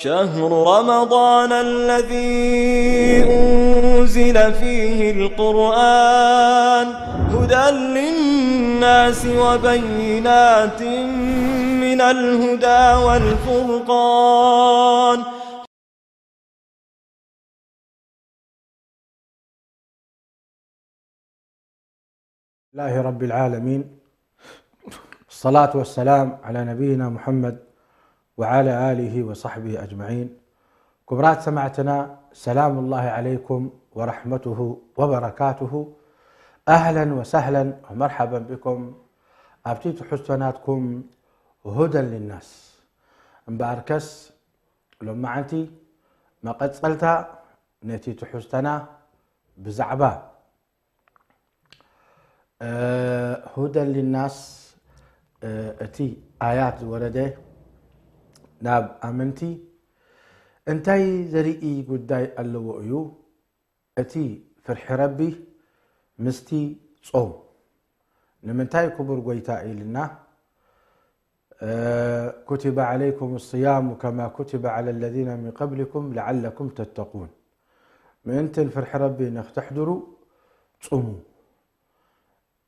شهر رمضان الذي أنزل فيه القرآن هدى للناس وبينات من الهدى والفرقان. لله رب العالمين. الصلاة والسلام على نبينا محمد وعلى آله وصحبه أجمعين. ክቡራት ሰማዕትና፣ سلام الله عليكم ورحمته وبركاته. أهلا وسهلا ومرحبا بكم ኣብቲ ትሕዝቶ ናትኩም هدى للناس። እምበኣርከስ ሎማዓንቲ መቐጸልታ ነቲ ትሕዝቶና ብዛዕባ هدى للناس፣ እቲ ኣያት ዝወረደ ናብ ኣመንቲ እንታይ ዘርኢ ጉዳይ ኣለዎ እዩ? እቲ ፍርሒ ረቢ ምስቲ ጾም ንምንታይ ክቡር ጎይታ ኢልና كتب عليكم الصيام كما كتب على الذين من قبلكم لعلكم تتقون። ምእንቲ ፍርሒ ረቢ ንክተሕድሩ ጽሙ።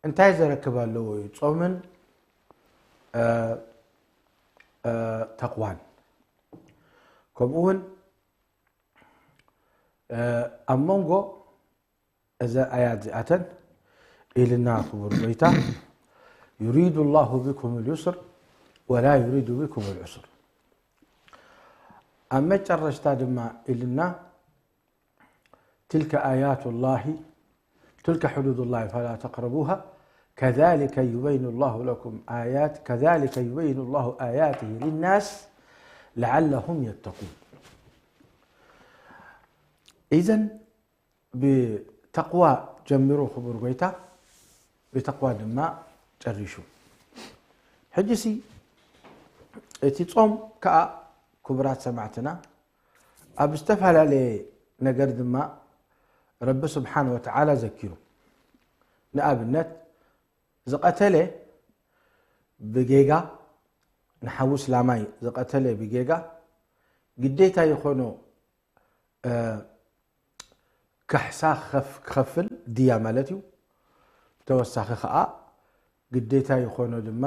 እንታይ ዘረክብ ኣለዎ እዩ ጾምን ተቕዋን? ከምኡ እውን ኣብ መንጎ እዘ ኣያት እዚኣተን ኢልና ክቡር ጎይታ يريد الله بكم اليسر ولا يريد بكم العسر። ኣብ መጨረሽታ ድማ ኢልና تلك آيات الله تلك حدود الله فلا تقربوها كذلك يبين الله لكم آيات كذلك يبين الله آياته للناس لعلهم يتقون. إذن ብተቕዋ ጀሚሩ ክቡር ጎይታ ብተቕዋ ድማ ጨሪሹ። ሕጂሲ እቲ ጾም ከኣ ክቡራት ሰማዕትና ኣብ ዝተፈላለየ ነገር ድማ ረቢ ስብሓን ወተዓላ ዘኪሩ። ንኣብነት ዝቐተለ ብጌጋ ንሓዉ ስላማይ ዝቐተለ ብጌጋ ግዴታ ይኾኖ ካሕሳ ክኸፍል ድያ ማለት እዩ። ተወሳኺ ከዓ ግዴታ ይኾኖ ድማ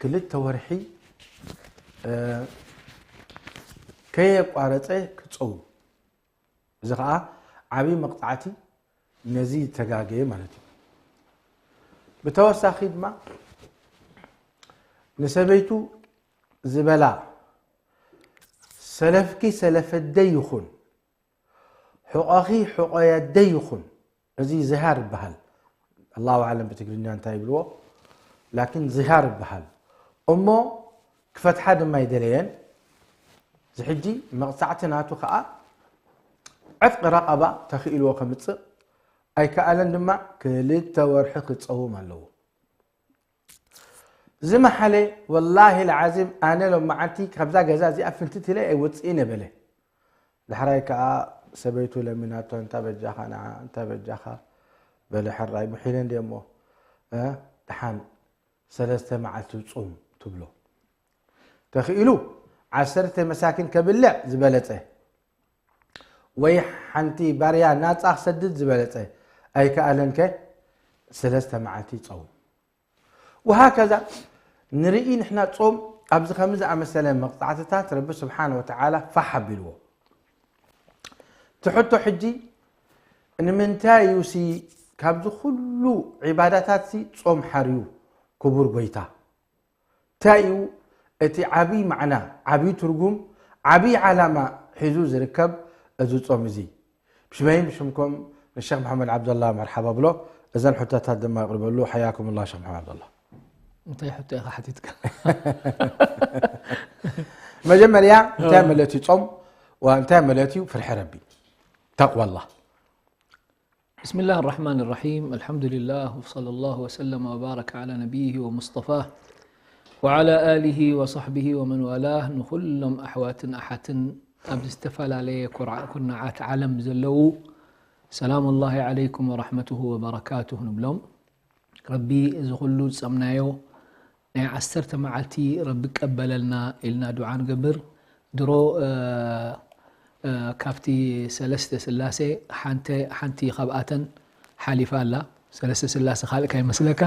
ክልተ ወርሒ ከየቋረፀ ክፀውም። እዚ ከዓ ዓብዪ መቕፃዕቲ ነዚ ዝተጋገየ ማለት እዩ። ብተወሳኺ ድማ ንሰበይቱ ዝበላ ሰለፍኪ ሰለፈደይ ይኹን ሕቆኺ ሕቆየደይ ይኹን፣ እዚ ዝሃር ይበሃል። ኣላሁ ኣዕለም ብትግርኛ እንታይ ይብልዎ፣ ላኪን ዝሃር ይበሃል። እሞ ክፈትሓ ድማ ኣይደለየን። እዚ ሕጂ መቕፃዕቲ ናቱ ከዓ ዕጥቂ ረቐባ ተኽኢልዎ ከምፅእ ኣይከኣለን ድማ ክልተ ወርሒ ክፀውም ኣለዎ። ዝመሓለ ወላሂ ልዓዚም ኣነ ሎም መዓልቲ ካብዛ ገዛ እዚኣ ፍንትት ኢለ ኣይወፅእን እየ በለ። ዳሕራይ ከዓ ሰበይቱ ለሚናቶ እንታ በጃኻ ንዓ እንታ በጃኻ በለ። ሕራይ ሙሒለ እንደ እሞ ደሓን ሰለስተ መዓልቲ ፁም ትብሎ። ተኽኢሉ ዓሰርተ መሳኪን ከብልዕ ዝበለፀ ወይ ሓንቲ ባርያ ናፃ ክሰድድ ዝበለፀ ኣይከኣለንከ ሰለስተ መዓልቲ ይፀውም። ወሃከዛ ንርኢ ንሕና ጾም ኣብዚ ከምዚ ዝኣመሰለ መቕፃዕትታት ረቢ ስብሓን ወተዓላ ፋሕ ኣቢልዎ። ትሕቶ ሕጂ ንምንታይ እዩ ሲ ካብዚ ኩሉ ዒባዳታት ሲ ጾም ሓርዩ ክቡር ጎይታ? እንታይ እዩ እቲ ዓብዪ ማዕና፣ ዓብዪ ትርጉም፣ ዓብዪ ዓላማ ሒዙ ዝርከብ እዚ ጾም እዚ? ብሽመይን ብሽምኩም ንሸኽ መሓመድ ዓብደላ መርሓባ ብሎ። እዘን ሕቶታት ድማ ኣቕርበሉ። ሓያኩም ላ ሸኽ መሓመድ ዓብደላ። እንታይ ሕቶ ኢኻ ሓቲትካ? መጀመርያ እንታይ ማለት እዩ ጾም? እንታይ ማለት እዩ ፍርሒ ረቢ? ተቕዋላ። بسم الله الرحمن الرحيم. الحمد لله وصلى الله وسلم وبارك على نبيه ومصطفاه وعلى آله وصحبه ومن والاه. ንኹሎም ኣሕዋትን ኣሓትን ኣብ ዝተፈላለየ ኩርዓ- ኩርናዓት ዓለም ዘለዉ ሰላም ላሂ ዓለይኩም ወራሕመቱሁ ወበረካቱሁ ንብሎም። ረቢ እዚ ኩሉ ዝጸምናዮ ናይ ዓሰርተ መዓልቲ ረቢ ቀበለልና ኢልና ዱዓ ንገብር። ድሮ እ፣ እ፣ ካብቲ ሰለስተ ስላሴ ሓንተ ሓንቲ ካብኣተን ሓሊፋ ኣላ። ሰለስተ ስላሴ ካልእ ካይመስለካ።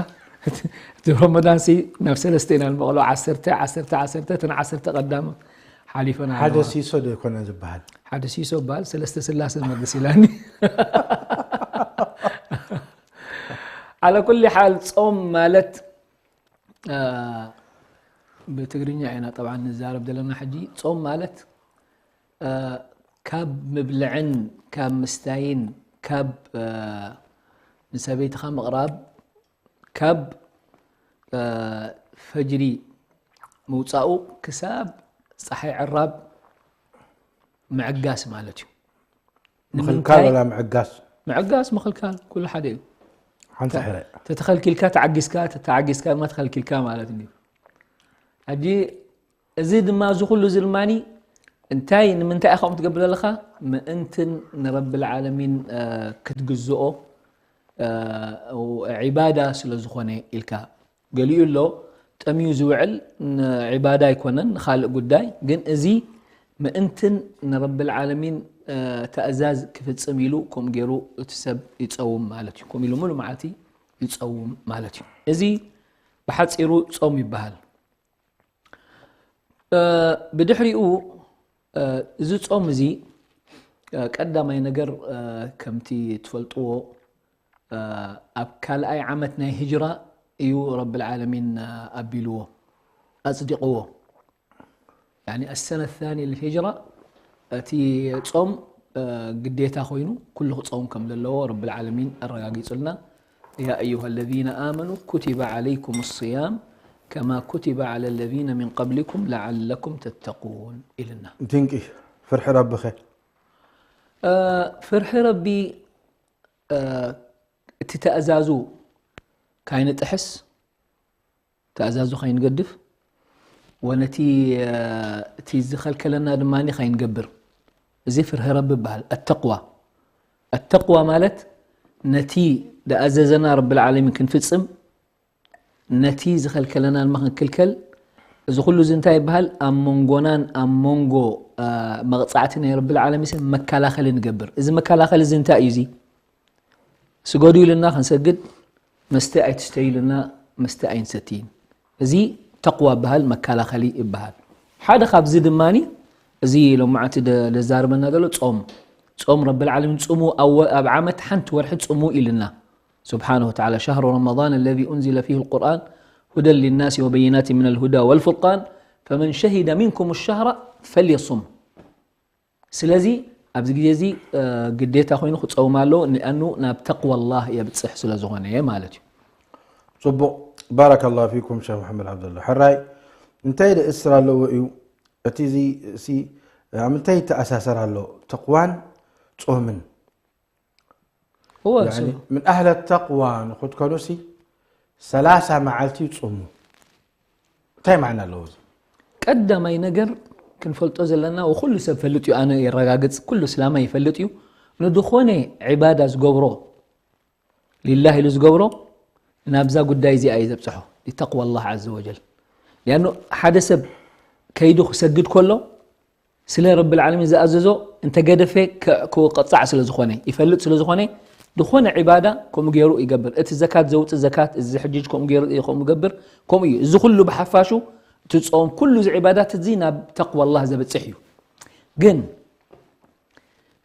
እቲ ረመዳን ሲ ናብ ሰለስተ ኢና ንመቕሎ፣ ዓሰርተ፣ ዓሰርተ፣ ዓሰርተ፣ እተን ዓሰርተ ቀዳም ሓሊፈን ሓደ ኣለዋ። ሲሶ ዶ ይኮነ ዝበሃል? ሓደ ሲሶ በሃል፣ ሰለስተ ስላሴ መልስ ኢላኒ። ዓላ ኩሊ ሓል ጾም ማለት እ፣ ብትግርኛ ኢና ጠብዓን ንዛረብ ዘለና ሕጂ። ጾም ማለት እ፣ ካብ ምብልዕን ካብ ምስታይን ካብ እ፣ ንሰበይትኻ ምቕራብ ካብ እ፣ ፈጅሪ ምውጻኡ ክሳብ ጸሓይ ዕራብ ምዕጋስ ማለት እዩ። ምኽልካል ንምንታይ? ወላ ምዕጋስ? ምዕጋስ ምኽልካል ኩሉ ሓደ እዩ። ሓንቲ ሕረ። ተተኸልኪልካ ተዓጊስካ፣ ተተዓጊስካ ድማ ተኸልኪልካ ማለት እዩ። ሕጂ እዚ ድማ፣ እዚ ኩሉ እዚ ድማኒ እንታይ፣ ንምንታይ ኢኻ ከምኡ ትገብር ዘለኻ? ምእንትን ንረብል ዓለሚን እ፣ ክትግዝኦ እ፣ ዒባዳ ስለ ዝኾነ ኢልካ። ገሊኡ ኣሎ ጠምዩ ዝውዕል ንዒባዳ ኣይኮነን፣ ንኻልእ ጉዳይ። ግን እዚ ምእንትን ንረብል ዓለሚን እ፣ ተእዛዝ ክፍጽም ኢሉ ከምኡ ገይሩ እቲ ሰብ ይጸውም ማለት እዩ። ከምኡ ኢሉ ሙሉ መዓልቲ ይጸውም ማለት እዩ። እዚ ብሓጺሩ ጾም ይበሃል። እ፣ ብድሕሪኡ እ፣ እዚ ጾም እዚ እ፣ ቀዳማይ ነገር እ፣ ከምቲ ትፈልጥዎ እ፣ ኣብ ካልኣይ ዓመት ናይ ሂጅራ እዩ ረብል ዓለሚን እ፣ ኣቢልዎ፣ ኣጽዲቕዎ። ያኒ ኣሰነ ታኒ ልሂጅራ እቲ ጾም እ፣ ግዴታ ኮይኑ ኩሉ ክጸውም ከም ዘለዎ ረብል ዓለሚን ኣረጋጊጹልና። يا أيها الذين آمنوا كتب عليكم الصيام كما كتب على الذين من قبلكم لعلكم تتقون ኢልና። ድንቂ። ፍርሒ ረብኸ? እ፣ ፍርሒ ረቢ እ፣ እቲ ተእዛዙ ካይንጥሕስ፣ ተእዛዙ ካይንገድፍ፣ ወነቲ እ፣ እቲ ዝኸልከለና ድማ ካይንገብር። እዚ ፍርሒ ረቢ ይበሃል። ኣተቅዋ፣ ኣተቅዋ ማለት ነቲ ደኣዘዘና ረብል ዓለሚን ክንፍጽም፣ ነቲ ዝኸልከለና ድማ ክንክልከል። እዚ ኩሉ እዚ እንታይ ይበሃል? ኣብ መንጎናን ኣብ መንጎ እ፣ መቕጻዕቲ ናይ ረብል ዓለሚን መከላኸሊ ንገብር። እዚ መከላኸሊ እዚ እንታይ እዩ? እዚ ስገዱ ኢልና ክንሰግድ፣ መስተ ኣይትስተዩ ኢልና መስተ ኣይንሰትይን። እዚ ተቅዋ ይበሃል፣ መከላኸሊ ይበሃል። ሓደ ካብዚ ድማኒ እዚ ሎማዓንቲ ደ-፣ ደዛርበና ዘሎ ጾም። ጾም ረብል ዓለሚን ጽሙ፣ ኣብ ወ-፣ ኣብ ዓመት ሓንቲ ወርሒ ጽሙ ኢልና። سبحانه وتعالى، شهر رمضان الذي أنزل فيه القرآن هدى للناس وبينات من الهدى والفرقان فمن شهد منكم الشهر فليصم። ስለዚ ኣብዚ ግዜ እዚ እ፣ ግዴታ ኮይኑ ክጸውም ኣለዎ፣ ንኣኑ ናብ ተቅዋ ኣላህ የብጽሕ ስለ ዝኾነ ማለት እዩ። ጽቡቕ። ባረከላሁ ፊኩም ሸኽ መሓመድ ዓብደላ። ሕራይ እንታይ ደእስር ኣለዎ እዩ? እቲ እዚ ሲ ኣብ ምንታይ ይተኣሳሰር ኣሎ? ተቕዋን ጾምን? እወ፣ ያኒ ሱ- ምን ኣህለ ተቕዋ ንክትኮኑ ሲ ሰላሳ መዓልቲ ይጽሙ። እንታይ ማዕና ኣለዎ እዚ? ቀዳማይ ነገር ክንፈልጦ ዘለና፣ ወኩሉ ሰብ ፈልጥ እዩ፣ ኣነ የረጋግጽ፣ ኩሉ እስላማይ ይፈልጥ እዩ፣ ንድኾነ ዒባዳ ዝገብሮ ሊላህ ኢሉ ዝገብሮ ናብዛ ጉዳይ እዚኣ እዩ ዘብጽሖ፣ ሊተቅዋ ላህ ዓዘ ወጀል። ሊኣኑ ሓደ ሰብ ከይዱ ክሰግድ ከሎ ስለ ረብል ዓለሚን ዝኣዘዞ እንተገደፈ ከ-፣ ክቕጻዕ ስለ ዝኾነ፣ ይፈልጥ ስለ ዝኾነ፣ ዝኾነ ዒባዳ ከምኡ ገይሩ ይገብር። እቲ ዘካት ዘውጽእ ዘካት፣ እዚ ዝሕጅጅ ከምኡ ገይሩ ከምኡ ይገብር፣ ከምኡ እዩ። እዚ ኩሉ ብሓፋሹ እቲ ጾም፣ ኩሉ እዚ ዒባዳት እዚ ናብ ተቅዋ ላህ ዘብጽሕ እዩ። ግን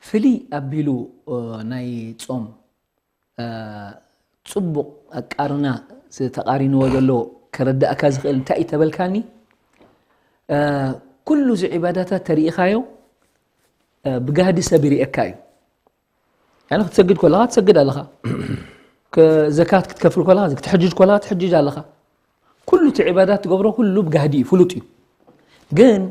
ፍልይ ኣቢሉ እ፣ ናይ ጾም እ፣ ጽቡቕ ኣቃርና ዝተቃሪንዎ ዘሎ ከረዳእካ ዝኽእል እንታይ እዩ ተበልካኒ? እ፣ ኩሉ እዚ ዒባዳታት ተሪኢኻዮ እ፣ ብጋህዲ ሰብ ይርእየካ እዩ። ያኒ ክትሰግድ ከለኻ ትሰግድ ኣለኻ፣ ክ-፣ ዘካት ክትከፍል ከለኻ፣ ክትሕጅጅ ከለኻ ትሕጅጅ ኣለኻ። ኩሉ እቲ ዒባዳት ትገብሮ ኩሉ ብጋህዲ እዩ፣ ፍሉጥ እዩ። ግን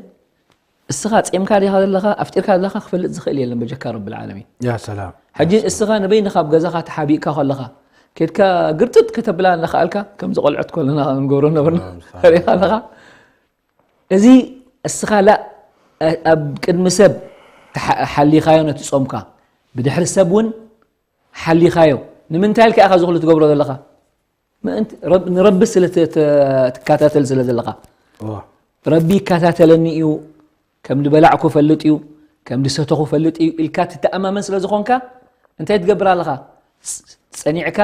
እስኻ ጼምካ ዲኻ ዘለኻ፣ ኣፍጢርካ ዘለኻ ክፈልጥ ዝኽእል የለን በጀካ ረብል ዓለሚን። ያ ሰላም። ሕጂ እስኻ ንበይንኻ ኣብ ገዛኻ ተሓቢእካ ከለኻ፣ ኬድካ ግርጥጥ ከተብላ እናኸኣልካ፣ ከምዚ ቆልዑት ከለና ንገብሮ ነበርና። ሪኻ ኣለኻ? እዚ እስኻ ላ ኣብ ቅድሚ ሰብ ተሓ-፣ ሓሊኻዮ ነቲ ጾምካ፣ ብድሕሪ ሰብ እውን ሓሊኻዮ። ንምንታይ ኢልካ ኢኻ እዚ ኩሉ ትገብሮ ዘለኻ? ምእንቲ ረብ-፣ ንረቢ ስለ ተ-፣ ተ-፣ ትከታተል ስለ ዘለኻ። እዋ። ረቢ ይከታተለኒ እዩ፣ ከም ዝበላዕኩ ፈልጥ እዩ፣ ከም ዝሰተኹ ፈልጥ እዩ ኢልካ ትተኣማመን ስለ ዝኾንካ፣ እንታይ ትገብር ኣለኻ? ጸ-፣ ጸኒዕካ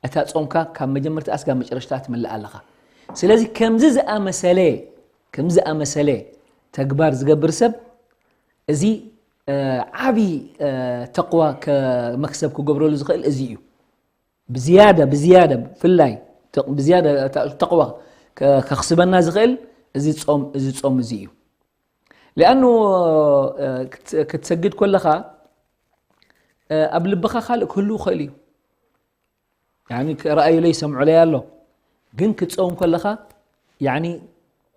እታ ጾምካ ካብ መጀመርታ እስካብ መጨረሽታ ትምልእ ኣለኻ። ስለዚ ከምዚ ዝኣመሰለ፣ ከምዚ ዝኣመሰለ ተግባር ዝገብር ሰብ፣ እዚ፣ እ፣ ዓቢ፣ እ፣ ተቕዋ ከ-፣ መክሰብ ክገብረሉ ዝኽእል እዚ እዩ። ብዝያዳ፣ ብዝያዳ፣ ብፍላይ ተቕ-፣ ብዝያዳ ተ-፣ ተቕዋ ከ-፣ ከኽስበና ዝኽእል እዚ ጾም፣ እዚ ጾም እዚ እዩ። ሊኣኑ፣ እ፣ ክት-፣ ክትሰግድ ከለኻ፣ እ፣ ኣብ ልብኻ ካልእ ክህሉ ይኽእል እዩ። ያኒ፣ ክረኣዩለይ ይሰምዑለይ ኣሎ። ግን ክትጸውም ከለኻ፣ ያኒ፣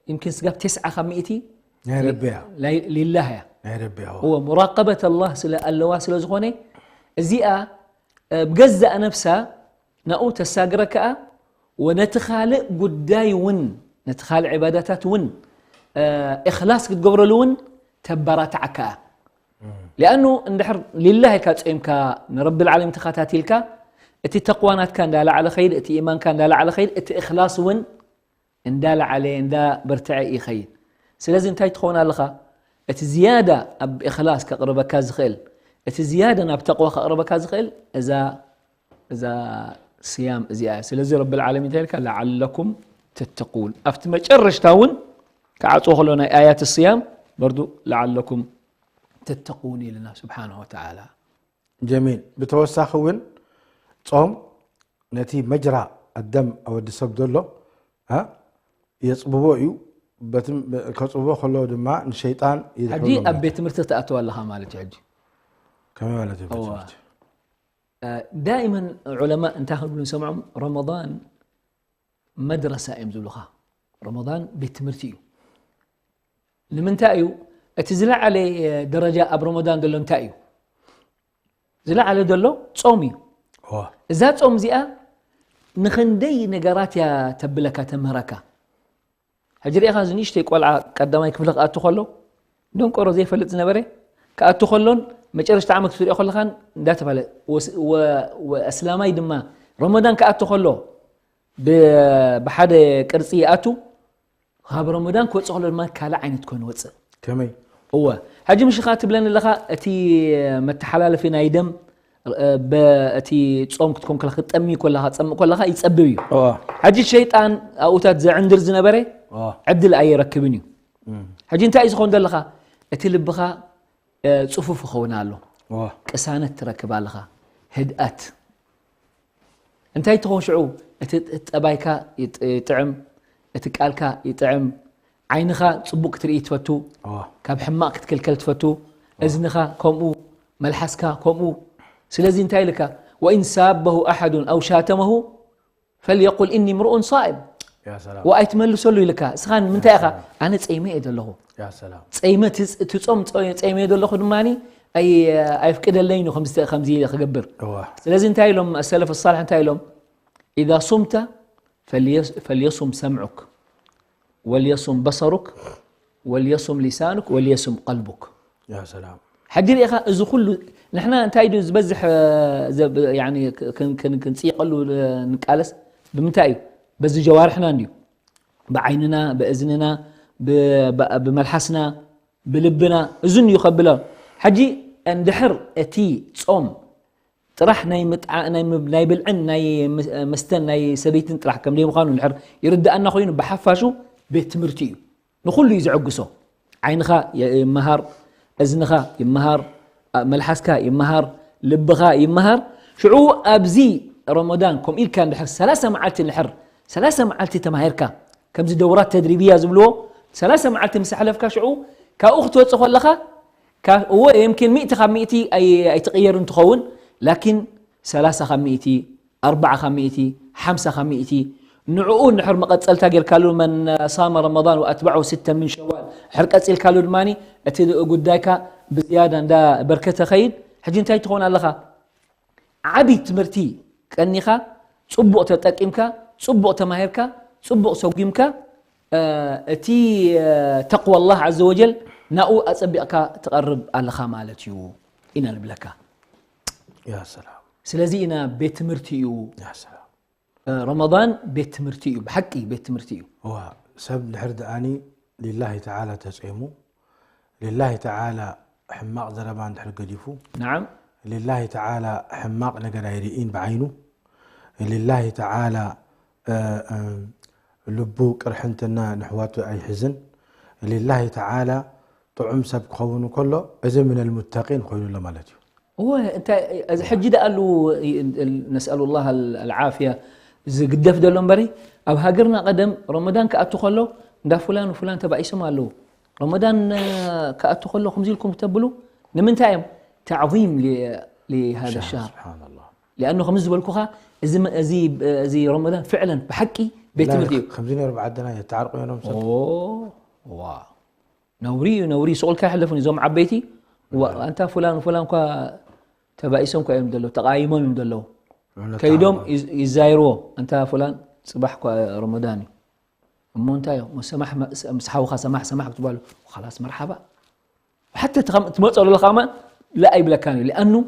يمكن ስጋብ ተስዓ ካብ ሚእቲ ናይ ረቢ እያ። ሊ-፣ ሊላህ እያ። ናይ ረቢ እያ። እወ፣ ሙራቀበት ኣላህ ስለ ኣለዋ ስለ ዝኾነ፣ እዚኣ፣ እ፣ ብገዛእ ነብሳ ናኡ ተሳግረካ እያ፣ ወነቲ ካልእ ጉዳይ እውን፣ ነቲ ካልእ ዒባዳታት እውን፣ እ፣ እኽላስ ክትገብረሉ እውን ተበራትዓካ እያ። ሊኣኑ እንድሕር ሊላህ ኢልካ ጾይምካ፣ ንረብል ዓለሚን ተኸታቲልካ፣ እቲ ተቕዋ ናትካ እንዳላዕለ ኸይድ፣ እቲ ኢማንካ እንዳላዕለ ኸይድ፣ እቲ እኽላስ እውን እንዳላዓለ፣ እንዳበርትዐ ይኸይድ። ስለዚ እንታይ ትኸውን ኣለኻ? እቲ ዝያዳ ኣብ እኽላስ ከቕርበካ ዝኽእል፣ እቲ ዝያዳ ናብ ተቕዋ ከቕርበካ ዝኽእል እዛ፣ እዛ ስያም እዚኣ እያ። ስለዚ ረብል ዓለሚን እንታይ ኢልካ? ለዓለኩም ተተቁን። ኣብቲ መጨረሽታ እውን ክዓጽዎ ከሎ ናይ ኣያት ስያም በርዱ ለዓለኩም ተተቁን ኢልና ስብሓንሁ ወተዓላ። ጀሚል። ብተወሳኺ እውን ጾም ነቲ መጅራ ኣደም ወዲ ሰብ ዘሎ፣ እ፣ የጽብቦ እዩ። በቲ ከጽብቦ ከሎ ድማ ንሸይጣን ሕጂ ይድሕሮ ኣብ ማለት ቤት እዩ። ትምህርቲ ክትኣትው ኣለኻ ማለት እዩ። ሕጂ ከመይ ማለት እዩ? ቤት እዋ። ትምህርቲ? እ፣ ዳይመን ዑለማ እንታይ ክብሉ ንሰምዖም? ረመዳን መድረሳ እዮም ዝብሉኻ። ረመዳን ቤት ትምህርቲ እዩ። ንምንታይ እዩ? እቲ ዝለዓለ፣ እ፣ ደረጃ ኣብ ረመዳን ዘሎ እንታይ እዩ? ዝለዓለ ዘሎ ጾም እዩ። እዋ። እዛ ጾም እዚኣ ንኽንደይ ነገራት እያ ተብለካ፣ ተምህረካ። ሕጂ ርኢኻ፣ እዚ ንእሽተይ ቆልዓ ቀዳማይ ክፍሊ ክኣቱ ከሎ፣ ደንቆሮ ዘይፈልጥ ዝነበረ፣ ክኣቱ ከሎን መጨረሽታ ዓመት ክትሪኦ ከለኻን እንዳተባለ፣ ወስ-፣ ወ-፣ ወ-፣ ኣስላማይ ድማ ረመዳን ክኣቱ ከሎ ብ-፣ ብሓደ ቅርጺ ይኣቱ፣ ካብ ረመዳን ክወጽእ ከሎ ድማ ካልእ ዓይነት ኮይኑ ይወጽእ። ከመይ? እወ። ሕጂ ምሽ ኸኣ ትብለኒ ኣለኻ፣ እቲ መተሓላለፊ ናይ ደም፣ እ፣ በ-፣ እቲ ጾም ክትኮን ከለኻ፣ ክትጠሚ ከለኻ፣ ክትጸምእ ከለኻ ይጸብብ እዩ። እወ። ሕጂ ሸይጣን ኣብኡታት ዘዕንድር ዝነበረ እወ። ዕድል ኣይረክብን እዩ። እም። ሕጂ እንታይ እዩ ዝኾን ዘለኻ? እቲ ልብኻ፣ እ፣ ጽፉፍ ይኸውን ኣሎ። እወ። ቅሳነት ትረክብ ኣለኻ። ህድኣት። እንታይ ትኸውን ሽዑ? እቲ፣ እቲ ጠባይካ ይጥ-፣ ይጥዕም፣ እቲ ቃልካ ይጥዕም፣ ዓይንኻ ጽቡቕ ክትርኢ ትፈቱ፣ እዋ። ካብ ሕማቕ ክትክልከል ትፈቱ፣ እዋ። እዝንኻ ከምኡ፣ መልሓስካ ከምኡ። ስለዚ እንታይ ኢልካ? "ወኢን ሳበሁ ኣሐዱን ኣው ሻተመሁ ፈልየቁል ኢኒ ምርኡን ሳኢም." ያ ሰላም። ወኣይትመልሰሉ ኢልካ። እስኻ ንምንታይ ኢኻ? ያ ሰላም። ኣነ ጸይመ እየ ዘለኹ። ያ ሰላም። ጸይመ ትጽ-፣ ትጾም ጸ-፣ ጸይመ ዘለኹ ድማኒ ኣይ-፣ ኣይፍቅደለይን እዩ ከምዚ ተ-፣ ከምዚ ኢለ ክገብር። እዋ። ስለዚ እንታይ ኢሎም ሰለፍ ሳልሕ እንታይ ኢሎም? "ኢዛ ሱምተ ፈልየስ-፣ ፈልየሱም ሰምዑክ፣ ወልየሱም በሰሩክ፣ ወልየሱም ሊሳኑክ፣ ወልየሱም ቀልቡክ." ያ ሰላም። ሕጂ ርኢኻ፣ እዚ ኩሉ ንሕና እንታይ ድዩ ዝበዝሕ፣ እ፣ ዘብ-፣ ያኒ ክ-፣ ክን-፣ ክን-፣ ክንጽይቐሉ፣ እ፣ ንቃለስ ብምንታይ እዩ? በዚ ጀዋርሕና እንድዩ። ብዓይንና፣ ብእዝንና፣ ብ-፣ ብ-፣ ብመልሓስና፣ ብልብና፣ እዝን እዩ ከብሎ። ሕጂ እንድሕር እቲ ጾም ጥራሕ ናይ ምጥዓ-፣ ናይ ምብ-፣ ናይ ብልዕን ናይ ምስ-፣ መስተን ናይ ሰበይትን ጥራሕ ከም ዘይምዃኑ እንድሕር ይርድኣና ኮይኑ፣ ብሓፋሹ ቤት ትምህርቲ እዩ። ንኹሉ እዩ ዘዕግሶ። ዓይንኻ የ-፣ ይመሃር፣ እዝንኻ ይመሃር፣ ኣ-፣ መልሓስካ ይመሃር፣ ልብኻ ይመሃር። ሽዑ ኣብዚ ረመዳን ከምኡ ኢልካ እንድሕር ሰላሳ መዓልቲ እንድሕር፣ ሰላሳ መዓልቲ ተማሂርካ፣ ከምዚ ደውራት ተድሪብያ ዝብልዎ፣ ሰላሳ መዓልቲ ምስ ኣሕለፍካ ሽዑ ካብኡ ክትወጽእ ከለኻ፣ ካ-፣ እወ፣ የምኪን ሚእቲ ካብ ሚእቲ ኣይ-፣ ኣይትቕየርን ትኸውን፣ ላኪን ሰላሳ ካብ ሚእቲ፣ ኣርባዓ ካብ ሚእቲ፣ ሓምሳ ካብ ሚእቲ፣ ንዕኡ እንድሕር መቐጸልታ ጌርካሉ፣ መን ሳመ ረመዳን ወኣትበዐሁ ስተ ምን ሸዋል፣ እንድሕር ቀጺልካሉ ድማኒ፣ እቲ ጉዳይካ ብዝያዳ እንዳ በርከተ ኸይድ። ሕጂ እንታይ ትኸውን ኣለኻ? ዓቢ ትምህርቲ ቀኒኻ፣ ጽቡቕ ተጠቂምካ፣ ጽቡቕ ተማሂርካ፣ ጽቡቕ ሰጒምካ፣ እ፣ እቲ፣ እ፣ ተቕዋ ኣላህ ዐዘ ወጀል ናኡ ኣጸቢቕካ ትቐርብ ኣለኻ ማለት እዩ ኢና ንብለካ። ያ ሰላም። ስለዚ ኢና ቤት ትምህርቲ እዩ። ያ ሰላም። እ፣ ረመዳን ቤት ትምህርቲ እዩ፣ ብሓቂ ቤት ትምህርቲ እዩ። እዋ፣ ሰብ ድሕር ደኣኒ ሊላሂ ተዓላ ተጸይሙ፣ ሊላሂ ተዓላ ሕማቕ ዘረባ እንድሕር ገዲፉ፣ نعم ሊላሂ ተዓላ ሕማቕ ነገር ኣይርእን ብዓይኑ፣ ሊላሂ ተዓላ እ፣ እ፣ ልቡ ቅርሕንትና ንሕዋቱ ኣይሕዝን፣ ሊላሂ ተዓላ ጥዑም ሰብ ክኸውን ከሎ እዚ ምን ልሙተቂን ኮይኑ ኣሎ ማለት እዩ። እወ እንታይ እዚ ሕጂ ደኣሉ ነስኣሉ ላህ ኣልዓፍያ ዝግደፍ ዘሎ እምበሪ ኣብ ሃገርና ቀደም ረመዳን ክኣቱ ከሎ እንዳ ፍላን ፍላን ተባኢሶም ኣለዉ። ረመዳን ክኣቱ ከሎ ከምዚ ኢልኩም ክተብሉ ንምንታይ እዮም? تعظيم لهذا الشهر ስብሓንላህ لأنه ከምዚ ዝበልኩኻ እዚ ረመዳን ፍዕለን ብሓቂ ቤት ትምህርቲ እዩ። ከምዚ ነሩ ብዓድና የተዓርቁ እዮም ሰብ ዋ ነውሪ እዩ ነውሪ ስቁልካ ይሕለፉን እዞም ዓበይቲ ዋ ኣንታ ፍላን ፍላን እኳ ተባኢሶም እኳ እዮም ዘለዉ ተቃይሞም እዮም ዘለዉ ከይዶም ይዛይርዎ ኣንታ ፍላን ፅባሕ እኳ ረመዳን እዩ እሞ እንታይ እዮም ሰማሕ ምስ ሓውካ ሰማሕ ሰማሕ ክትበሉ خلاص መርሓባ ሓተ ትመፀሉ ለካ ማ ላ ኣይብለካን እዩ لأنه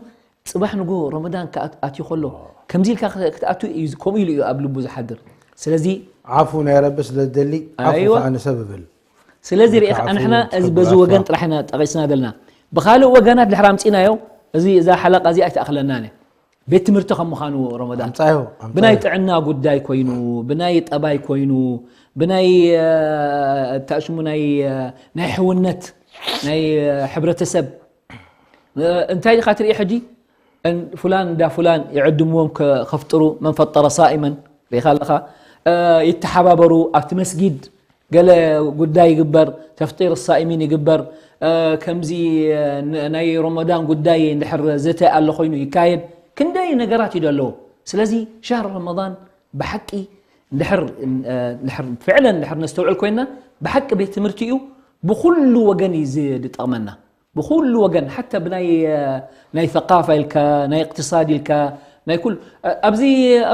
ፅባሕ ንጎ ረመዳን ኣትዩ ከሎ ከምዚ ኢልካ ክትኣቱ ከምኡ ኢሉ እዩ ኣብ ልቡ ዝሓድር ስለዚ ዓፉ ናይ ረቢ ስለ ዝደሊ ዓፉ ኣይዋ። ከዓ ንሰብ እብል ስለዚ ርኢኻ ክዓፉ ንሕና እዚ ትሕግዝ በዚ ዓፍዋ። ወገን ጥራሕ ኢና ጠቂስና ዘለና ብካልእ ወገናት ድሕር ኣምፂናዮ እዚ እዛ ሓለቃ እዚኣ ኣይትኣኽለና ነ ቤት ትምህርቲ ከም ምዃኑ ረመዳን ኣምፃዮ ብናይ ኣምፃዮ ጥዕና ጉዳይ ኮይኑ ብናይ ጠባይ ኮይኑ ብናይ እ፣ ታሽሙ ናይ እ፣ ናይ ሕውነት ናይ እ፣ ሕብረተሰብ እ፣ እንታይ ኢኻ ትርኢ ሕጂ እን- ፍላን እንዳ ፍላን ይዕድምዎም ከ- ከፍጥሩ መን ፈጠረ ሳኢመን ርኢኻ ኣለኻ እ፣ ይተሓባበሩ ኣብቲ መስጊድ ገለ ጉዳይ ይግበር ተፍጢር ሳኢሚን ይግበር እ፣ ከምዚ እ፣ ን- ናይ ረመዳን ጉዳይ እንድሕር ዘተ ኣሎ ኮይኑ ይካየድ ክንደይ ነገራት እዩ ኣለዎ ስለዚ ሻህር ረመዳን ብሓቂ እንድሕር እ፣ እንድሕር ፍዕለን እንድሕር ነስተውዕል ኮይና ብሓቂ ቤት ትምህርቲ እዩ ብኩሉ ወገን እዩ ዝጠቕመና ብኩሉ ወገን ሓታ ብናይ እ፣ ናይ ثقافة ኢልካ ናይ اقتصاد ኢልካ ናይ ኩሉ እ፣ ኣብዚ